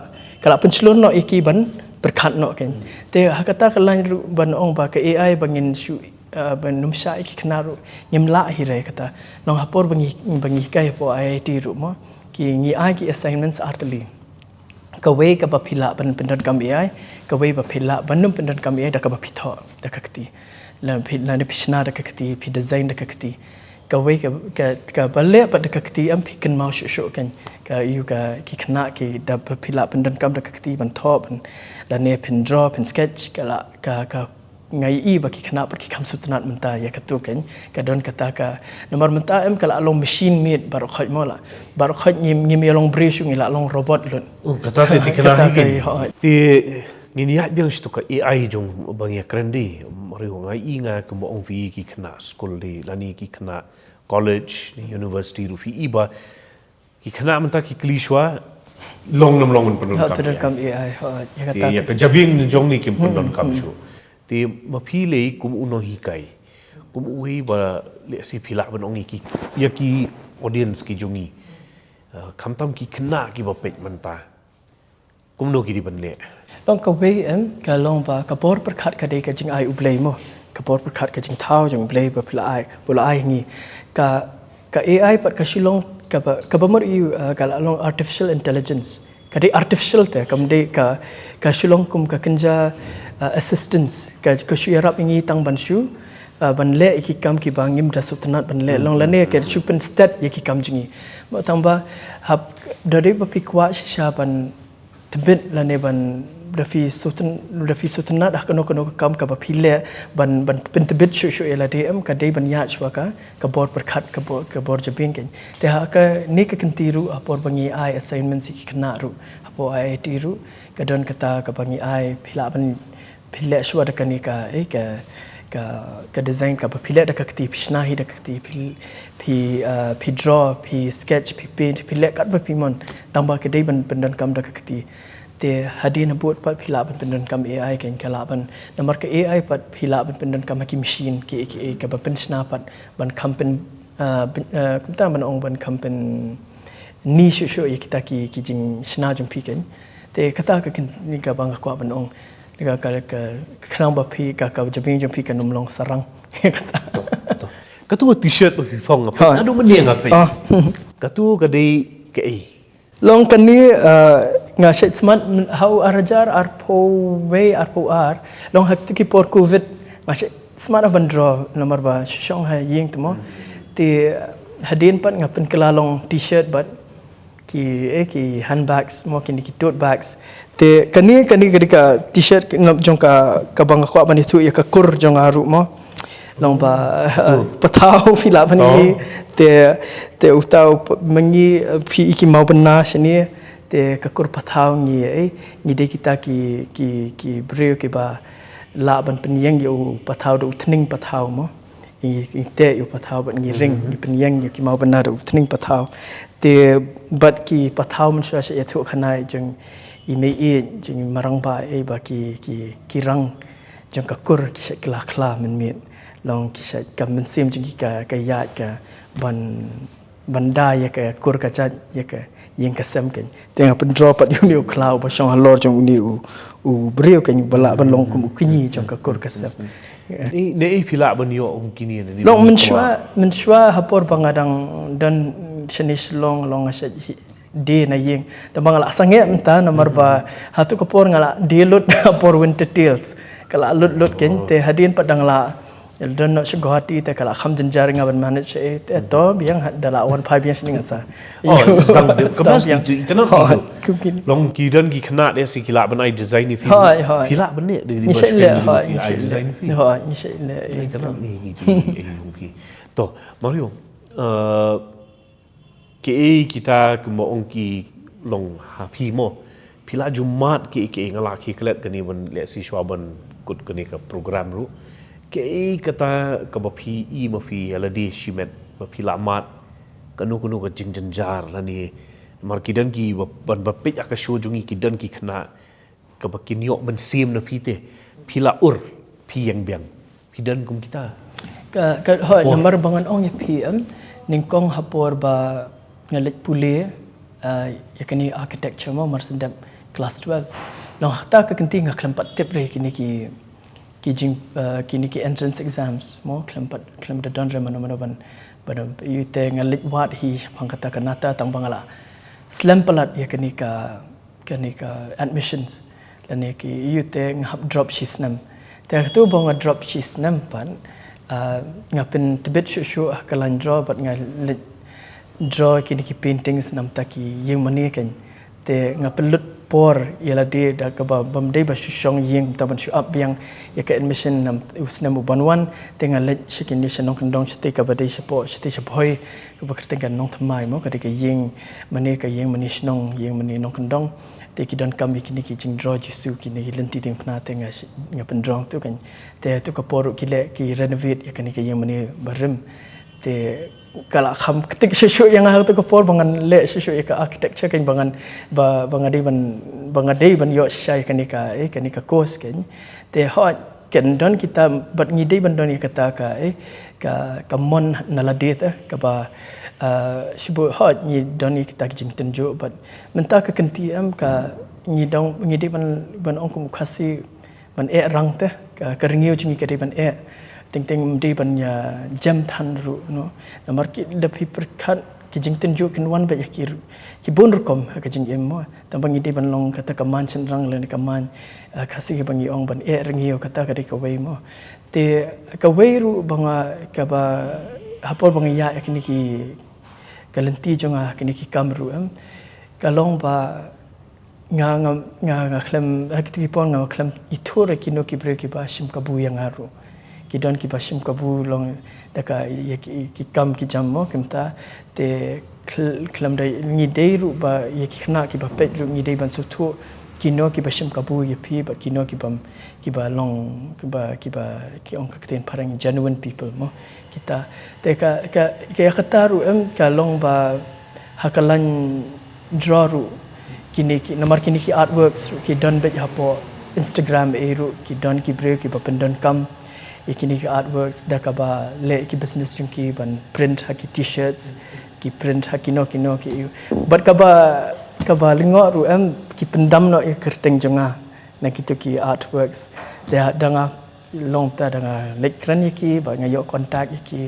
ka la pynshlur noh ïa ki ban pyrkhat noh kan. Te ha kata ka lain ruh ban ong ba ka A I ba ngin shu, ah, ban ym shah ïa ki khynnah ruh ngim lah hi re kata. Long ha por ba ngi, ba ngi hikai hapoh I I T ruh mo, ki ngi ai ki assignments ar tylli. Kawei kaba phi lah ban pyndonkam A I, kawei ba phi lah ban ym pyndonkam A I da kaba phi thoh da ka kti. Lane phi, lane phi shna da ka kti, phi design da ka kti. Kawei ka, ka, kaba leh pat da ka kti em phi kynmaw shuh shuh kan. Ka ïoh ka ki khynnah ki da ba phi lah pyndonkam da ka kti ban thoh, ban, lane phin draw, phin sketch, ka la, ka, ka Nga ïohi ba ki khynnah pat ki kham sngewtynnat mynta ïa katu, kan, ka don kata ka, namar mynta em ka la long machine made baroh khoit mo la. Baroh khoit ngim, ngim ïa long briew shuh, ngi la long robot lut. Oh, kata te te khynnah hi, kan. Te ngin ïa biang shuh tu ka A I jong ba ngi ïa kren de. Mario, nga ïohi nga kumba ong phi, ki khynnah skul de lane ki khynnah college, university ruh phi ïohi ba ki khynnah mynta ki kylli shuwa, long ne ym long ban pyndonkam A I. Pyndonkam A I, hooid. Ïa kata te ïa ka jabieng jong ngi kim pyndonkam shuh. Te ma phi lei kum u nonghikai, kum uwei ba lehse phi lah ban ong ïa ki, ïa ki audience ki jong ngi, eh, khamtam ki khynnah kiba peit mynta, kumno ki dei ban leh? Long kawei em, ka long ba ka bor pyrkhat ka dei ka jingai U Blei mo. Ka bor pyrkhat ka jingthaw jong U Blei ba phi la ai, ba la ai ngi. Ka, ka A I pat ka shu long kaba, kaba mar ïa u, eh, ka la long artificial intelligence. Ka dei artificial te, kam dei ka, ka shu long kum ka kynja, eh, assistance. Ka, ka shu ïarap ïa ngi tang ban shu, eh, ban leh ïa ki kam kiba ngim da sngewtynnat ban leh. Long lane ka shu pynsted ïa ki kam jong ngi. Mo tang ba hap, da dei ba phi kwah shisha ban tbit lane ban, da phi sngewtyn-, da phi sngewtynnat ha kano kano ka kam kaba phi leh, ban, ban pyntbit shuh shuh ïa lade em, ka dei ban ïaid shuwa ka, ka bor pyrkhat, ka bor, ka bor jabieng, kan. Te ha kane ka kynti ruh, ha por ba ngi ai assignments ïa ki khynnah ruh hapoh I I T ruh, ka don kata kaba ngi ai, phi lah ban, phi leh shuwa da kane ka, eh, ka, ka, ka design kaba phi leh da ka kti, phi shna hi da ka kti, phi, phi, eh, phi draw, phi sketch, phi paint, phi leh katba phi mon. Tang ba ka dei ban pyndonkam da ka kti. Te hadien habud pat phi lah ban pyndonkam A I, kan, ka lah ban, namar ka A I pat phi lah ban pyndonkam ha ki machine, ki, ki, kaba pynshna pat ban kham pyn, eh, pyn, eh, kumta ban ong, ban kham pyn ni shuh shuh ïa kita ki, ki jingshna jong phi, kan. Te kata ka kyn-, kaba nga kwah ban ong. Ka, ka, ka, ka khnang ba phi, ka, ka jabieng jong phi kan ym long sarang. Kata. To, to. Katu ka t-shirt ba phi phong nga peit. Hooid. Naduh mynne nga peit. Ah. Katu ka dei kaei? Long kane, eh, nga shait smat, ha u ar hajar arphew wei arphew ar. Long ha kito ki por covid. Nga shait smat ban draw namar ba shu shong ha ïing te mo. Te hadien pat nga pynkylla long t-shirt bad ki, eh, ki handbags mo, kine ki tote bags. Te kane, kane, kane ka t-shirt nga jong ka, kaba nga kwah ban ïathuh ïa ka kur jong nga ruh mo. Long ba, eh, pathaw phi lah ban ïohi. Te, te uta u p-, ma ngi, eh, phi i ki mawbynna shane. Te ka kur pathaw ngi, eh, ngi dei kita ki, ki, ki briew kiba lah ban pynïeng ïa u pathaw da u thning pathaw mo. Ngi, ngi teh ïa u pathaw bad ngi ring, ngi pynïeng ïa ki mawbynna da u thning pathaw. Te bad ki pathaw mynshuwa shait ïathuh khana jong i mei ïeit, jong i marang ba, eh, ba ki, ki, ki rang jong ka kur ki shait kylla khla mynmiet. Long ki shait ka mynsiem jong ki ka, ka ïaid ka ban, ban da ïa ka kur ka jait, ïa ka ïing ka sem, kan. Te nga pyndraw pat ïa une u khla uba shong halor jong une u, u briew, kan, ba lah ban long kum u kñi jong ka kur ka sem. Ne, ne phi lah ban ïoh kum kine ne? Long mynshuwa, mynshuwa ha por ba nga dang don shane Shillong, long nga shait die na ïing. Tang ba nga la sangeh mynta namar ba ha tu ka por nga la die lut ha por Winter Tales. Ka la lut lut, kan, te hadien pat dang la don noh sha Guwahati te ka la kham jynjar nga ban manage, eh, te to biang ha, da la wan phai biang shane ngan sa. Oh, sdang biang. Ka mas biang. Itu, itu na. Long ki don ki khynnah de shi ki lah ban ai design ïa phi. Hooid, hooid. Phi lah ban ne de. Ngi shait leh, hooid, ngi shait leh. Hooid, ngi shait leh. Itu na, ngi, ngi, ngi, ngi, ngi. To, Mario, eh, kaei kita kumba ong ki long ha phi mo. Phi la ju mad kaei kaei, nga la khie klet kane ban lehse shuwa ban kut kane ka program ruh. Kaei kata kaba phi i ma phi ïa lade shimet ba phi la mad kano kano ka jingjynjar lane. Namar ki don kiba ban ba peit ïa ka show jong ngi ki don ki khynnah kaba kin ïoh mynsiem na phi te, phi la ur, phi ïeng biang. Phi don kum kita? Ka, ka, hooid, namar ba ngan ong ïa phi, em, nyngkong ha por ba nga leit pule, eh, ïa kane architecture mo, mar shu dep class twelve. Long hata ka kynti nga khlem pat tip re kine ki, ki jing, eh, kine ki entrance exams mo, khlem pat, khlem da don re mano mano ban, ban, ïa te nga leit wad hi shaphang kata ka NATA tang ba nga la slem palat ïa kane ka kane ka admissions. Lane ki ïa te nga hap drop shi snem. Te katu ba nga drop shi snem pat, ah, nga pyntbit shuh shuh ha ka line draw bad nga leit draw kine ki paintings namar ki ïing mane, kan. Te nga pynlut por ïa lade da kaba bym dei ba shu shong ïing, kumta ban shu ap biang ïa ka admission na u snem u ban wan. Te nga leit sha kine sha nongkyndong, shatei kaba dei shapoh, shatei sha Bhoi, kaba kyrteng ka Nongthymmai mo, ka dei ka ïing mane, ka ïing mane shnong, ïing mane nongkyndong. Te ki donkam ïa kine ki jingdro Jisu, kine ki lynti diengphna, te nga sh-, nga pynrong tu kan. Te tu ka por ruh ki leh, ki renovate ïa kane ka ïing mane barim. Te ka la kham ktik shuh shuh ïa nga ha tu ka por ba ngan leh shuh shuh ïa ka architecture kan, ba ngan, ba, ba nga dei ban, ba nga dei ban ïoh shisha ïa kane ka, eh, kane ka course kan. Te hooid, kan don kita, bad ngi dei ban don ïa kata ka, eh, ka, ka mon na lade te, kaba, ah, shibun hooid ngi don ïa kita ki jingtynjuh, bad mynta ka kynti em ka ngi dang, ngi dei ban, ban ong kum u Khasi, ban eh rang te, ka, ka rngiew jong ngi ka dei ban eh. Teng teng ym dei ban ïa jem than ruh, no. Namar ki, da phi pyrkhat, ki jingtynjuh kin wan beit ïa ki ru-, ki bun rukom ha ka jingim mo. Tang ba ngi dei ban long kata ka main shynrang lane ka main, ah, Khasi kaba ngi ong ban eh rngiew, kata ka dei kawei mo. Te kawei ruh ba nga, kaba, ha por ba nga ïaid ïa kine ki, ka lynti jong nga ha kine ki kam ruh em, ka long ba nga, nga, nga, nga khlem, ha kitu ki por nga khlem ithur ïa kino ki briew kiba shim kabu ïa nga ruh. Ki don kiba shim kabu long da ka ïa ki, ki kam ki jam mo, kumta. Te khl-, khlem da ngi dei ruh ba ïa ki khynnah kiba peit ruh ngi dei ban sngewthuh kino kiba shim kabu ïa phi, bad kino kiba, kiba long, kiba, kiba, ki ong ka ktien phareng genuine people mo. Kita. Te ka, ka, ka, kata ruh em ka long ba ha ka lain draw ruh, kine ki, namar kine ki artworks ruh ki don beit hapoh Instagram ei ruh, ki don ki briew kiba pyndonkam ïa kine ki artworks da kaba leh ki business jong ki ban print ha ki t-shirts, ki print ha kino kino ki. Bad kaba, kaba lyngngoh ruh em, ki pyndam noh ïa ka kyrteng jong nga na kitu ki artworks. Te da nga long ta da nga leit kren ïa ki, ba nga ïoh contact ïa ki.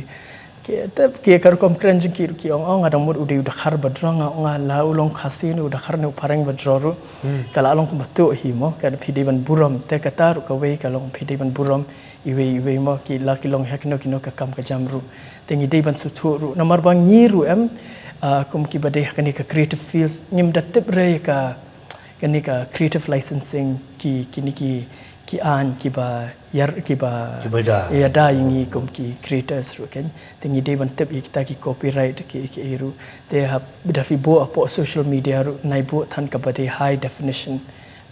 Ki, te, ki ka rukom kren jong ki, ki ong, "Oh, nga dang mut u dei u dkhar ba draw." Nga ong, "Nga la u long Khasi ne u dkhar ne u phareng ba draw ruh." Hmm. Ka la long kumba tuh hi mo, ka phi dei ban burom, te kata ruh kawei ka long phi dei ban burom iwei iwei mo, ki la ki long ha kino kino ka kam ka jam ruh. Te ngi dei ban sngewthuh ruh, namar ba ngi ruh em, ah, kum kiba dei ha kane ka creative fields, ngim da tip re ka, kane ka creative licensing, ki, kine ki, ki aiñ kiba ïar, kiba Kiba da. ïada ïa ngi kum ki creators ruh kan. Te ngi dei ban tip ïa kita ki copyright ki, ki ei ruh. Te hap da phi buh hapoh social media ruh, nai buh than kaba dei high definition.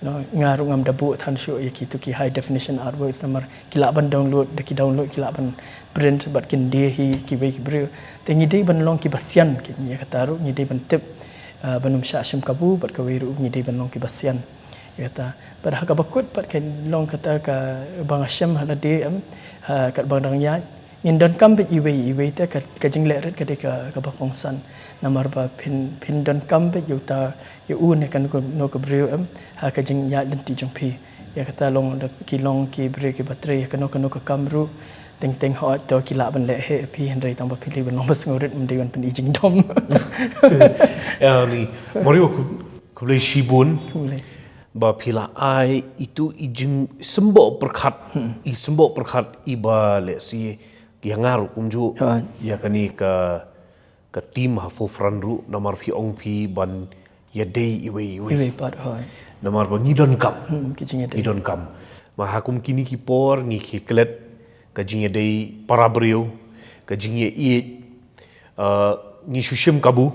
No, nga ruh ngam da buh than shuh ïa kitu ki high definition artworks namar ki lah ban download, da ki download ki lah ban print bad kin die hi kiwei ki briew. Te ngi dei ban long kiba sian, ki, ïa kata ruh ngi dei ban tip, ah, ban ym shah shim kabu, bad kawei ruh ngi dei ban long kiba sian. Ïa kata. Bad ha kaba kut pat kan long kata kaba nga shem ha lade em, ha katba dang ïaid. Ngin donkam beit iwei iwei te ka, ka jingleh rit ka dei ka, kaba kongsan. Namar ba phin, phin donkam beit ïa uta, ïa u ne kano kano ka briew em, ha ka jingïaid lynti jong phi. Ïa kata long da ki long ki briew kiba trei ïa kano kano ka kam ruh. Teng teng hooid to ki lah ban leh heh ïa phi, hynrei tang ba phi dei ban long ba sngewrit, ym dei ban pyni jingdom. Ïa ni, Mario, khublei, khublei shibun. Khublei. Ba phi la ai itu i jingsymboh pyrkhat, Hmm. i symboh pyrkhat iba lehse ïa nga ruh kumjuh, Hooid. ïa kane ka, ka team ha forefront ruh, namar phi ong phi ban ïadei iwei iwei. Iwei pat, hooid. Namar ba ngi donkam. Hmm, ki jingïadei. Ngi donkam. Ma ha kum kine ki por ngi ki klet ka jingïadei para briew, ka jingïaieit, uh, ngi shu shim kabu,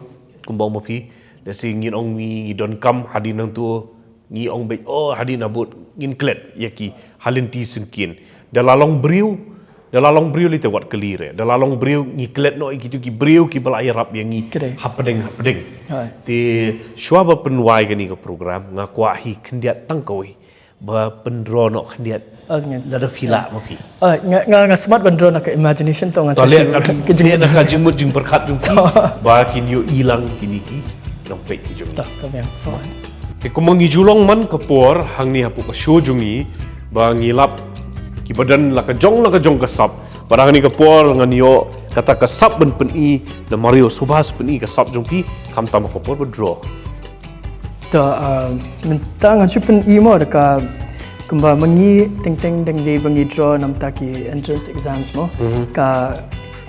kumba ong ma phi, lehse ngin ong ngi, ngi donkam hadien nangta, ngi ong beit, oh, hadien nabud ngin klet ïa ki ha lynti syngkien. Da la long briew, da la long briew lei te wat kylli re. Da la long briew ngi klet noh ïa kitu ki briew kiba la ïarap ïa ngi Kdei. hapdeng hapdeng. Hai. Te shuwa ba pynwai kane ka program nga kwah hi khyndiat tang kawei. Ba pynroi noh khyndiat. Oh, ngan. Lada phi lah ma phi. Oh, nga, nga, nga smat ban roi na ka imagination to, ngan To sa leh shu ka, ka jing- leh na ka jingmut jingpyrkhat jong phi. Ba kin ïohi lang kine ki nongpeit ki jong ngi. To, ka biang. Te kumba ngi ju long man ka por hangne hapoh ka show jong ngi, ba ngi lap kiba don la ka jong la ka jong ka sap. Bad hangne ka por ngan ïoh kata ka sap ban pyni, na Mario Subhas pyni ka sap jong phi, khamtam ha ka por ba draw. To, ah, mynta ngan shu pyni mo da ka, kumba ma ngi teng teng dang dei ba ngi draw na bynta ki entrance exams mo. Mhm. Ka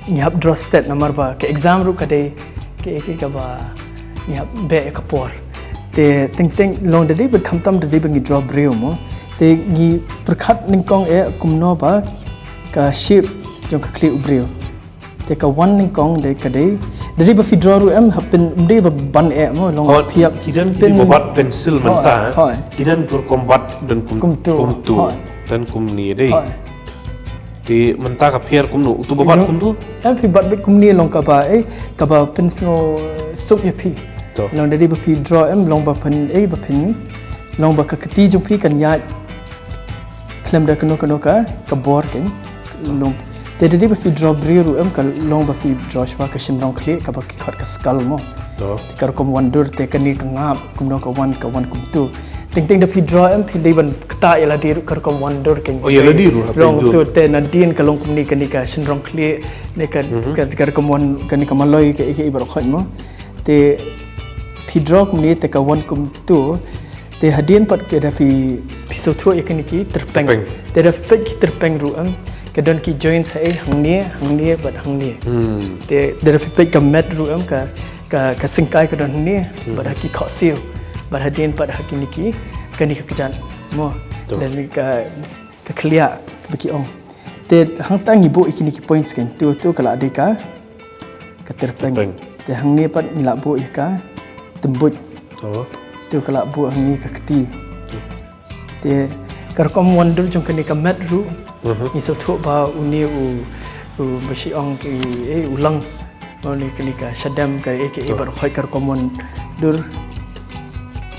ngi hap draw stet namar ba ka exam ruh ka dei ka, ka, kaba ngi hap beh ïa ka por. Te teng teng long da dei ba khamtam da dei ba ngi draw briew mo. Te ngi pyrkhat nyngkong eh kumno ba ka shape jong ka khlieh u briew. Te ka wan nyngkong dei ka dei da dei ba phi draw ruh em ha pyn, ym dei ba ban eh mo, long phi ïap. Ki don ki dei ba bat pencil mynta. Ki don ka rukom bat don kum kumtu. Don kumne dei. Te mynta ka pher kumno, utu ba bat kumtu? Em, phi bat beit kumne long kaba, eh, kaba pynsngewsuk ïa phi. Long da dei ba phi draw em, long ba pyn, eh, ba pyn, long ba ka kti jong phi kan ïaid khlem da kano kano ka, ka bor keiñ. Long. Te da dei ba phi draw briew ruh em, ka long ba phi draw shwa ka shynrong khlieh kaba ki khot ka skull mo. Te ka rukom wan dur te kane ka ngap kumno ka wan, ka wan kumtu. Teng teng da phi draw em, phi dei ban ktah ïa lade ruh ka rukom wan dur keiñ. Oh, ïa lade ruh. Long tu te nadien ka long kumne kane ka shynrong khlieh, ne ka, ka, ka rukom wan kane ka maloi ka, ka, ka baroh khoit mo. Te phi draw kumne te ka wan kumtu. Te hadien pat ka da phi, phi sngewthuh ïa kine ki tyrpeng. Te da phi peit ki tyrpeng ruh em, ka don ki joints ha, eh, hangne, hangne bad hangne. Te da phi peit ka met ruh em, ka, ka, ka syngkai ka don hangne, bad ha ki khohsiew. Bad hadien pat ha kine ki, kane ka kjat mo. Don ka, ka khlieh ba ki ong. Te hangta ngi buh ïa kine ki points keiñ, tu, tu ka la dei ka, ka tyrpeng. Te hangne pat ngi la buh ïa ka tymbuit. Tu ka la buh hangne ka kti. Te ka rukom wan dur jong kane ka met ruh, ngi sngewthuh ba une u, u ba shi ong ki, eh, u lungs. Une kane ka shadem ka, eh, ka, eh, baroh khoit ka rukom wan dur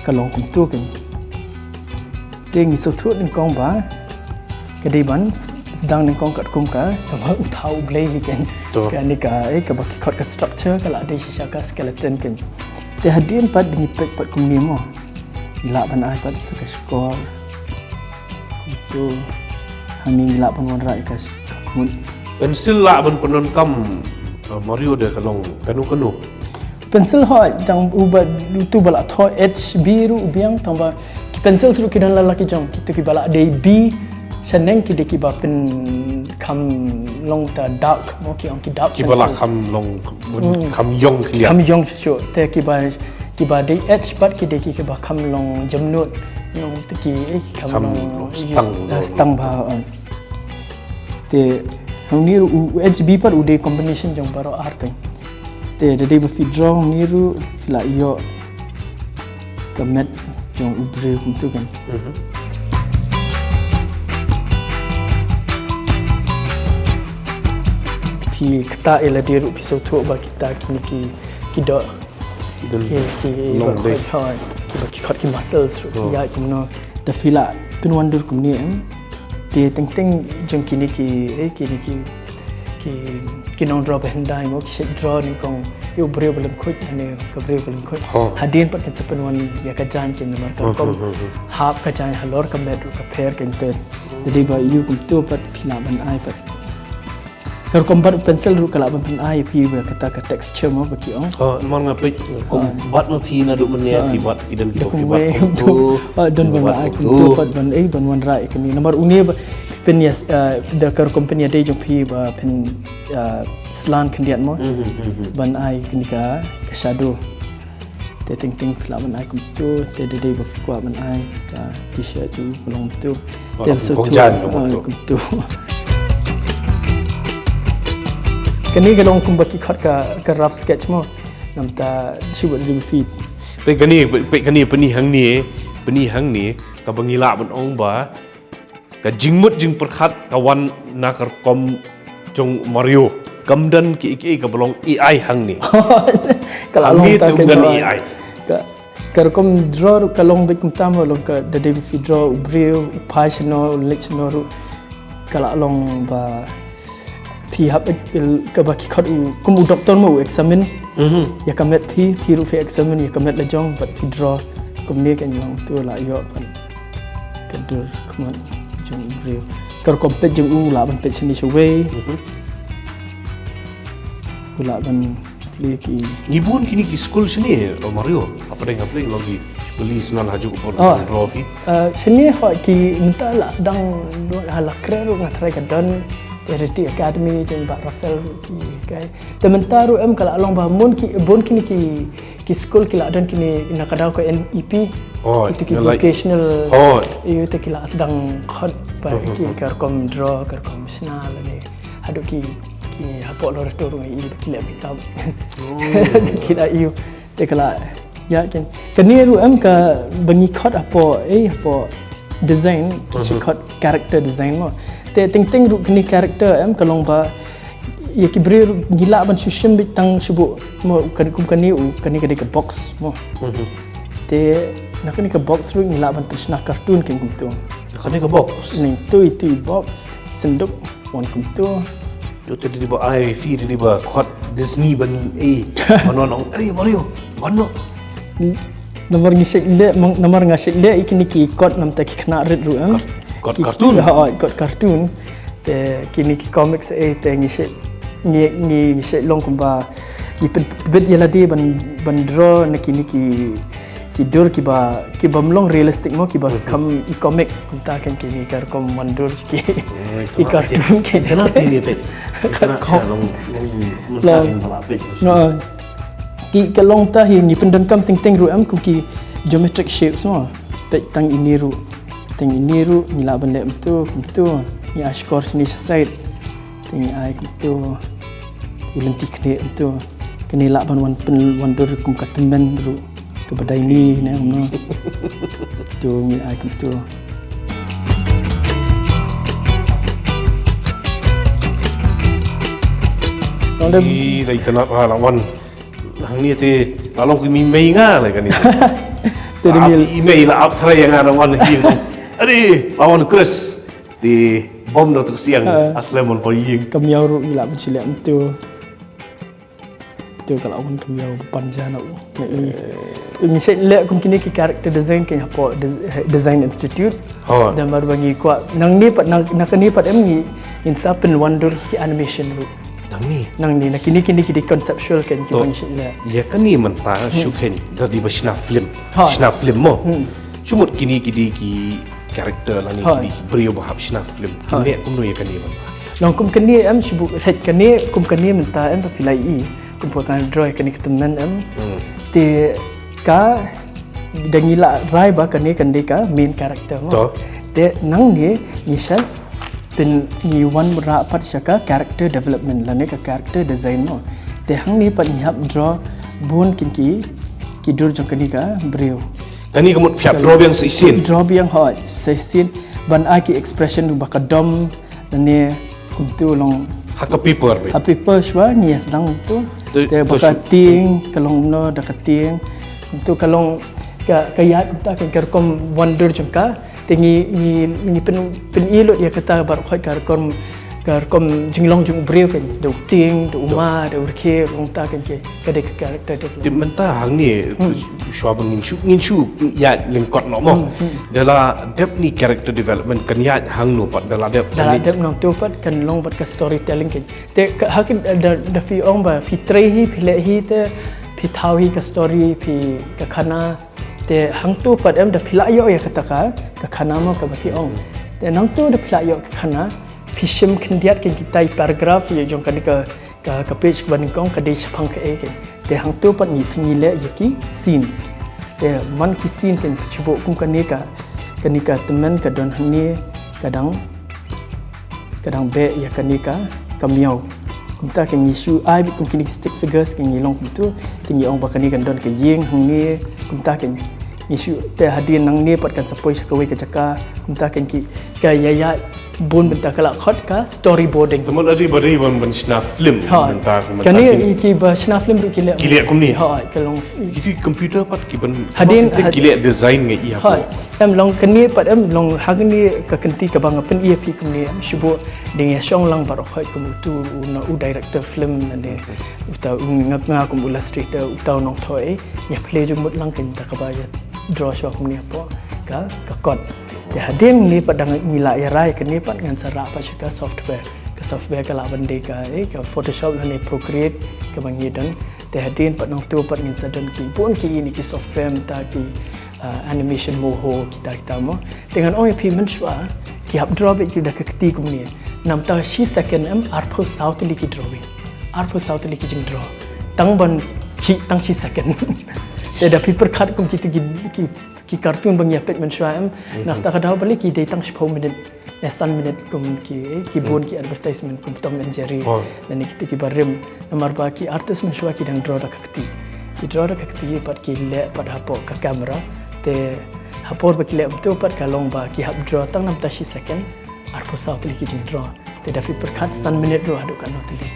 ka long kumtu keiñ. Te ngi sngewthuh nyngkong ba ka dei ban sdang nyngkong katkum ka, kaba u thaw u blei hi keiñ. Kane ka, eh, kaba ki khot ka structure ka la dei shisha ka skeleton keiñ. Te hadien pat da ngi peit pat kumne mo. Ngi lah ban ai pat sa ka shkor. Kumtu. Hangne ngi lah ban wanrah ïa ka sh-, ka khmut. Pencil lah ban pyndonkam, uh, Mario, da ka long kano kano. Pencil hooid, tang uba, utu ba la thoh H B ruh u biang, tang ba ki pencil ruh ki don la la ki jong, kitu kiba la dei B shaneng ki dei kiba pynkham long ta dark, mo, ki ong ki dark pencils. Kiba la kham long, kham ïong khyndiat. Kham ïong shuh shuh. Te kiba, kiba dei H pat ki dei ki kiba kham long jemnud. Long te ki, eh, ki kham long stang, stang bha. Te hangne ruh u, u H B pat u dei combination jong baroh ar teng. Te da dei ba phi draw hangne ruh phi la ïoh ka met jong u briew kumtu keiñ. Phi ktah ïa lade ruh phi sngewthuh ba kita kine ki, ki doh. Ki, ki, ki ba khot hoi, ki ba ki khot ki muscles ruh ki ïaid kumno. Da phi la pynwandur kumne em. Te teng teng jong kine ki, eh, kine ki, ki, ki nongdraw ba hyndai mo, ki shait draw nyngkong ïa u briew ba lyngkhuit, ne ka briew ba lyngkhuit. Hadien pat kin sa pynwan ïa ka jaiñ keiñ namar ka rukom hap ka jaiñ halor ka met ruh ka pher keiñ te. Da dei ba ïa u kumtu pat phi lah ban ai pat. Ka rukom bat pencil ruh ka lah ban pyn-ai ïa phi ba kata ka texture mo ba ki ong. Ha, namar nga peit kum bat ma phi naduh mynne phi bat ki don ki, phi bat kumtu. Ha, don ba nga ai kumtu pat ban, eh, ban wanrah ïa kane. Namar une ba phin ïa, eh, da ka rukom pynïadei jong phi ba phin, eh, slan khyndiat mo. Ban ai kane ka, ka shadow. Te teng teng phi lah ban ai kumtu, te da dei ba phi kwah ban ai ka t-shirt tu ka long tu. Te la shu tu kumtu. Kane ka long kumba ki khot ka, ka rough sketch mo. Namta shu ba dei ba phi. Peit kane, peit kane, pyni hangne, pyni hangne kaba ngi lah ban ong ba ka jingmut jingpyrkhat ka wan na ka rukom jong Mario. Kam don kiei kiei kaba long A I hangne. Ka la long ta ka A I. Ka, ka rukom draw ruh ka long beit kumta mo, long ka da dei ba phi draw u briew, u phai shano, u leit shano ruh ka la long ba phi hap ek-, el-, kaba ki khot u, kum u doktor mo u examine ïa ka met phi, phi ruh phi examine ïa ka met la jong, bad phi draw kumne keiñ long tu la ïoh pat ka dur khmat jong u briew. Ka rukom peit jong u lah ban peit shane shawei. U lah ban plie ki. Ngi bun kine ki skul shane, oh, Mario. Hapdeng hapdeng long ki skul, i snan hajuh por draw phi. Eh, shane hooid, ki mynta la sdang ha Lakre ruh nga tharai ka don. Heritage Academy jong Bah Raphael ruh ki kai. Te mynta ruh em ka la long ba bun ki, bun kine ki, ki skul ki la don kine na ka daw ka N E P. Oh, kito ki vocational. Oh. Ïa te ki la sdang khot ba ki ka rukom draw, ka rukom shna lane haduh ki, ki hapoh law ruh ki leh makeup. Ki la ïa te ka la ïa kin. Kane ruh em ka ba ngi khot hapoh, eh, hapoh design, ki khot character design mo. Te teng teng ruh kane character em ka long ba ïa ki briew ruh ngi lah ban shu shim beit tang shu buh mo, kane kum kane u, kane ka dei ka box mo. Te na kane ka box ruh ngi lah ban pynshna cartoon kin kumto. Kane ka box. Ning tu itu box senduk wan kumto. Ïoh te dei ba ai phi dei ba khot Disney ban, eh, ban wan ong, "Ari Mario, wan noh." Namar ngi shet leh, namar nga shet leh ïa kine ki kot namar ki khynnah rit ruh em. Kot, kot cartoon. Ha, kot cartoon. Te kine ki comics, eh, te ngi shet, ngi, ngi, ngi shet long kumba ngi pynbit ïa lade ban, ban draw na kine ki, ki dur kiba, kiba ym long realistic mo, kiba kham i comic, kumta kan ki, ki ka rukom wan dur ki, ki cartoon ki. Internet ni peit. Internet long, long, long. Ki ka long ta hi ngi pyndonkam teng teng ruh em kum ki geometric shapes mo. Peit tang ine ruh. Tang ine ruh ngi lah ban leh kumto, kumto. Ngi ai shkor shane sha side. Te ngi ai kumto. U lynti khnieh kumto. Kane lah ban wan pyn, wan dur kum ka tymmen ruh. Kaba dei ni ne kumno. To ngi ai kumto. Ïa, dei tang ba la wan. Hangne te la long ki mei mei nga la kane. Te dei la ap i mei la ap trai nga la wan hi. Ade la wan Chris. Te bom da tu siang. Aslem mon pa ying. Ka miaw ruh i la ban shu leh kumto. Te ka la wan ka miaw ban ja na u. Te ngi shet leh kum kine ki character design ki hapoh Des-, Design Institute. Namar ba ngi kwah nangne pat, nang, na kane pat em ngi, ngin sa pynwandur ki animation ruh. Nangne. Nangne, na kine, kine ki dei conceptual kan ki ban shet leh. Ïa kane mynta shu khein da dei ba shna film. Shna film mo. Shu mut kine ki dei ki character lane ki dei ki briew ba hap shna film. Ki leh kumno ïa kane mynta. Long kum kane em shu buh leh kane kum kane mynta em ba phi la i. Kum pynkan draw ïa kane ka tymmen em. Te ka da ngi la rai ba kane kan dei ka main character mo. Te nangne ngi shet pyn ngi wanrah pat sha ka character development lane ka character design mo. Te hangne pat ngi hap draw bun kin ki, ki dur jong kane ka briew. Kane ka mut phi hap draw biang sa shisien. Draw biang hooid sa shisien ban ai ki expression ba ka dom lane kumto long. Ha ka paper beit. Ha paper shwa ngi ïa sdang kumto. Te ba ka tieng ka long kumno da ka tieng. Kumto ka long ka, ka ïaid kumta ka rukom wan dur jong ka. Te ngi, ngi, ngi pyn, pyn-i lut ïa kata baroh khoit ka rukom, ka rukom jinglong jong u briew kan, da u tieng, da u ma, da u rkhie, kumta kan ki, ka dei ka character development. Te mynta hangne, shuwa ba ngin shu, ngin shu ïaid lyngkot noh mo. Da la dep ni character development kan ïaid hangno pat, da la dep. Da la dep nangto pat kan long pat ka storytelling kan. Te ka, ha ki, da, da phi ong ba phi trei hi, phi leh hi te, phi thaw hi ka story, phi ka khana. Te hangto pat em da phi la ïoh ïa kata ka, ka khana mo kaba phi ong. Te nangto da phi la ïoh ka khana, phi shim khyndiat kin kita i paragraph ïa jong kane ka, ka, ka page kaba nyngkong ka dei shaphang kaei kan. Te hangto pat ngi phi ngi leh ïa ki scenes. Te man ki scene kan phi shu buh kum kane ka, kane ka tymmen ka don hangne ka dang ka dang beh ïa kane ka, ka miaw. Kumta ka ngi shu ai beit kum kine ki stick figures ka ngi long kumto, te ngi ong ba kane kan don ka ïing hangne, kumta ka ngi shu te hadien nangne pat kan sa poi sha kawei ka jaka, kumta ka ngi ka ïa ïa bun bynta ka la khot ka storyboarding. Te mut adi ba dei ban, ban shna film bynta ka mynta kane ki ba shna film ruh ki leh. Ki leh kumne. Ha, ka long. Kiti computer pat ki ban hadien ki leh design ngi ïa. Em long kane pat em long ha kane ka kynti kaba nga pyn-i ïa phi kumne em shu buh dang ïa shong lang baroh khoit kum utu u na u director film lane uta u nga nga kum illustrator uta u nongthoh ïa plie jingmut lang kane ta kaba ïa draw shuwa kumne hapoh ka ka kot. Te hadien ne pat dang ngi la ïa rai kane pat ngan sa rah pat sha ka software. Ka software ka lah ban dei ka eh ka Photoshop lane Procreate kaba ngi don. Te hadien pat nangto pat ngin sa don ki bun ki ine ki software mynta ki ah, animation moho kita kita mo. Te ngan ong ïa phi mynshuwa ki hap draw beit ki da ka kti kumne. Namta shi second em arphew saw tylli ki drawing. Arphew saw tylli ki jingdraw. Tang ban ki tang shi second. Te da phi pyrkhat kum ki ki ki ki cartoon ba ngi ïa peit mynshuwa em. Nangta ka daw balei ki dei tang shiphew minit. Ne san minit kum ki ki bun ki advertisement kum Tom and Jerry. Oh. Lane kito ki barim. Namar ba ki artist mynshuwa ki dang draw da ka kti. Ki draw da ka kti pat ki leh pat hapoh ka camera. Te hapor ba ki leh mynta pat ka long ba ki hap draw tang namta shi second. Arphew saw tylli ki jingdraw. Te da phi pyrkhat san minit ruh haduh katno tylli.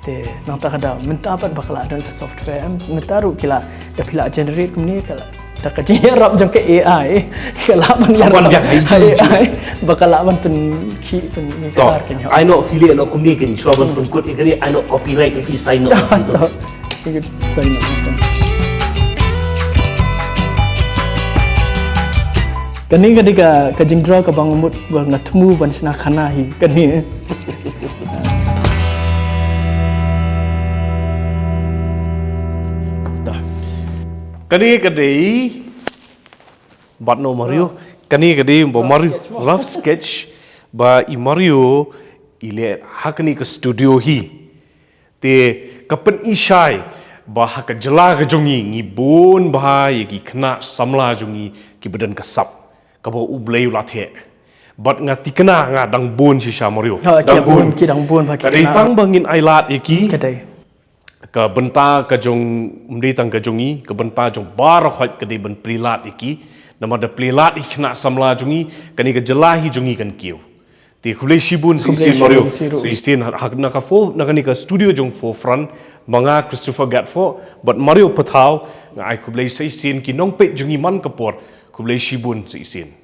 Te nangta ka daw mynta pat ba ka la don ka software em mynta ruh ki la da phi la generate kumne ka la da ka jingïarap jong ka A I ka la ban ïarap biang ha itu. A I ba ka la ban pynkhih pyn To, kar ka nyok. Ai no file no kumne kan shuwa ban pynkut ikari ai no copyright if you sign up. To. Sign up. Kane ka dei ka ka jingdraw ka bang mut ba nga thmu ban shna khana hi kane. Kane ka dei But no Mario, kane ka dei ba Mario rough sketch ba i Mario i leh ha kane ka studio hi. Te ka pynishai ba ha ka jylla ka jong ngi ngi bun bha ïa ki khynnah samla jong ngi ki ba don ka sap kaba U Blei u la theh. But nga tikna nga dang bun shisha Mario. Ha, ki dang bun, ki dang bun bha ki khynnah. Ka dei tang ba ngin ai lad ïa ki. Ka dei. Ka bynta ka jong ym dei tang ka jong ngi, ka bynta jong baroh khoit ka dei ban plie lad ïa ki. Namar da plie lad ïa ki khynnah samla jong ngi, kane ka jylla hi jong ngi kan kiew. Te khublei shibun sa shisien Mario. Sa shisien ha na ka fo na kane ka studio jong Forefront, ma nga Christopher Gatfo bad Mario Pathaw, nga ai khublei sa shisien ki nongpeit jong ngi man ka por. Khublei shibun sa shisien.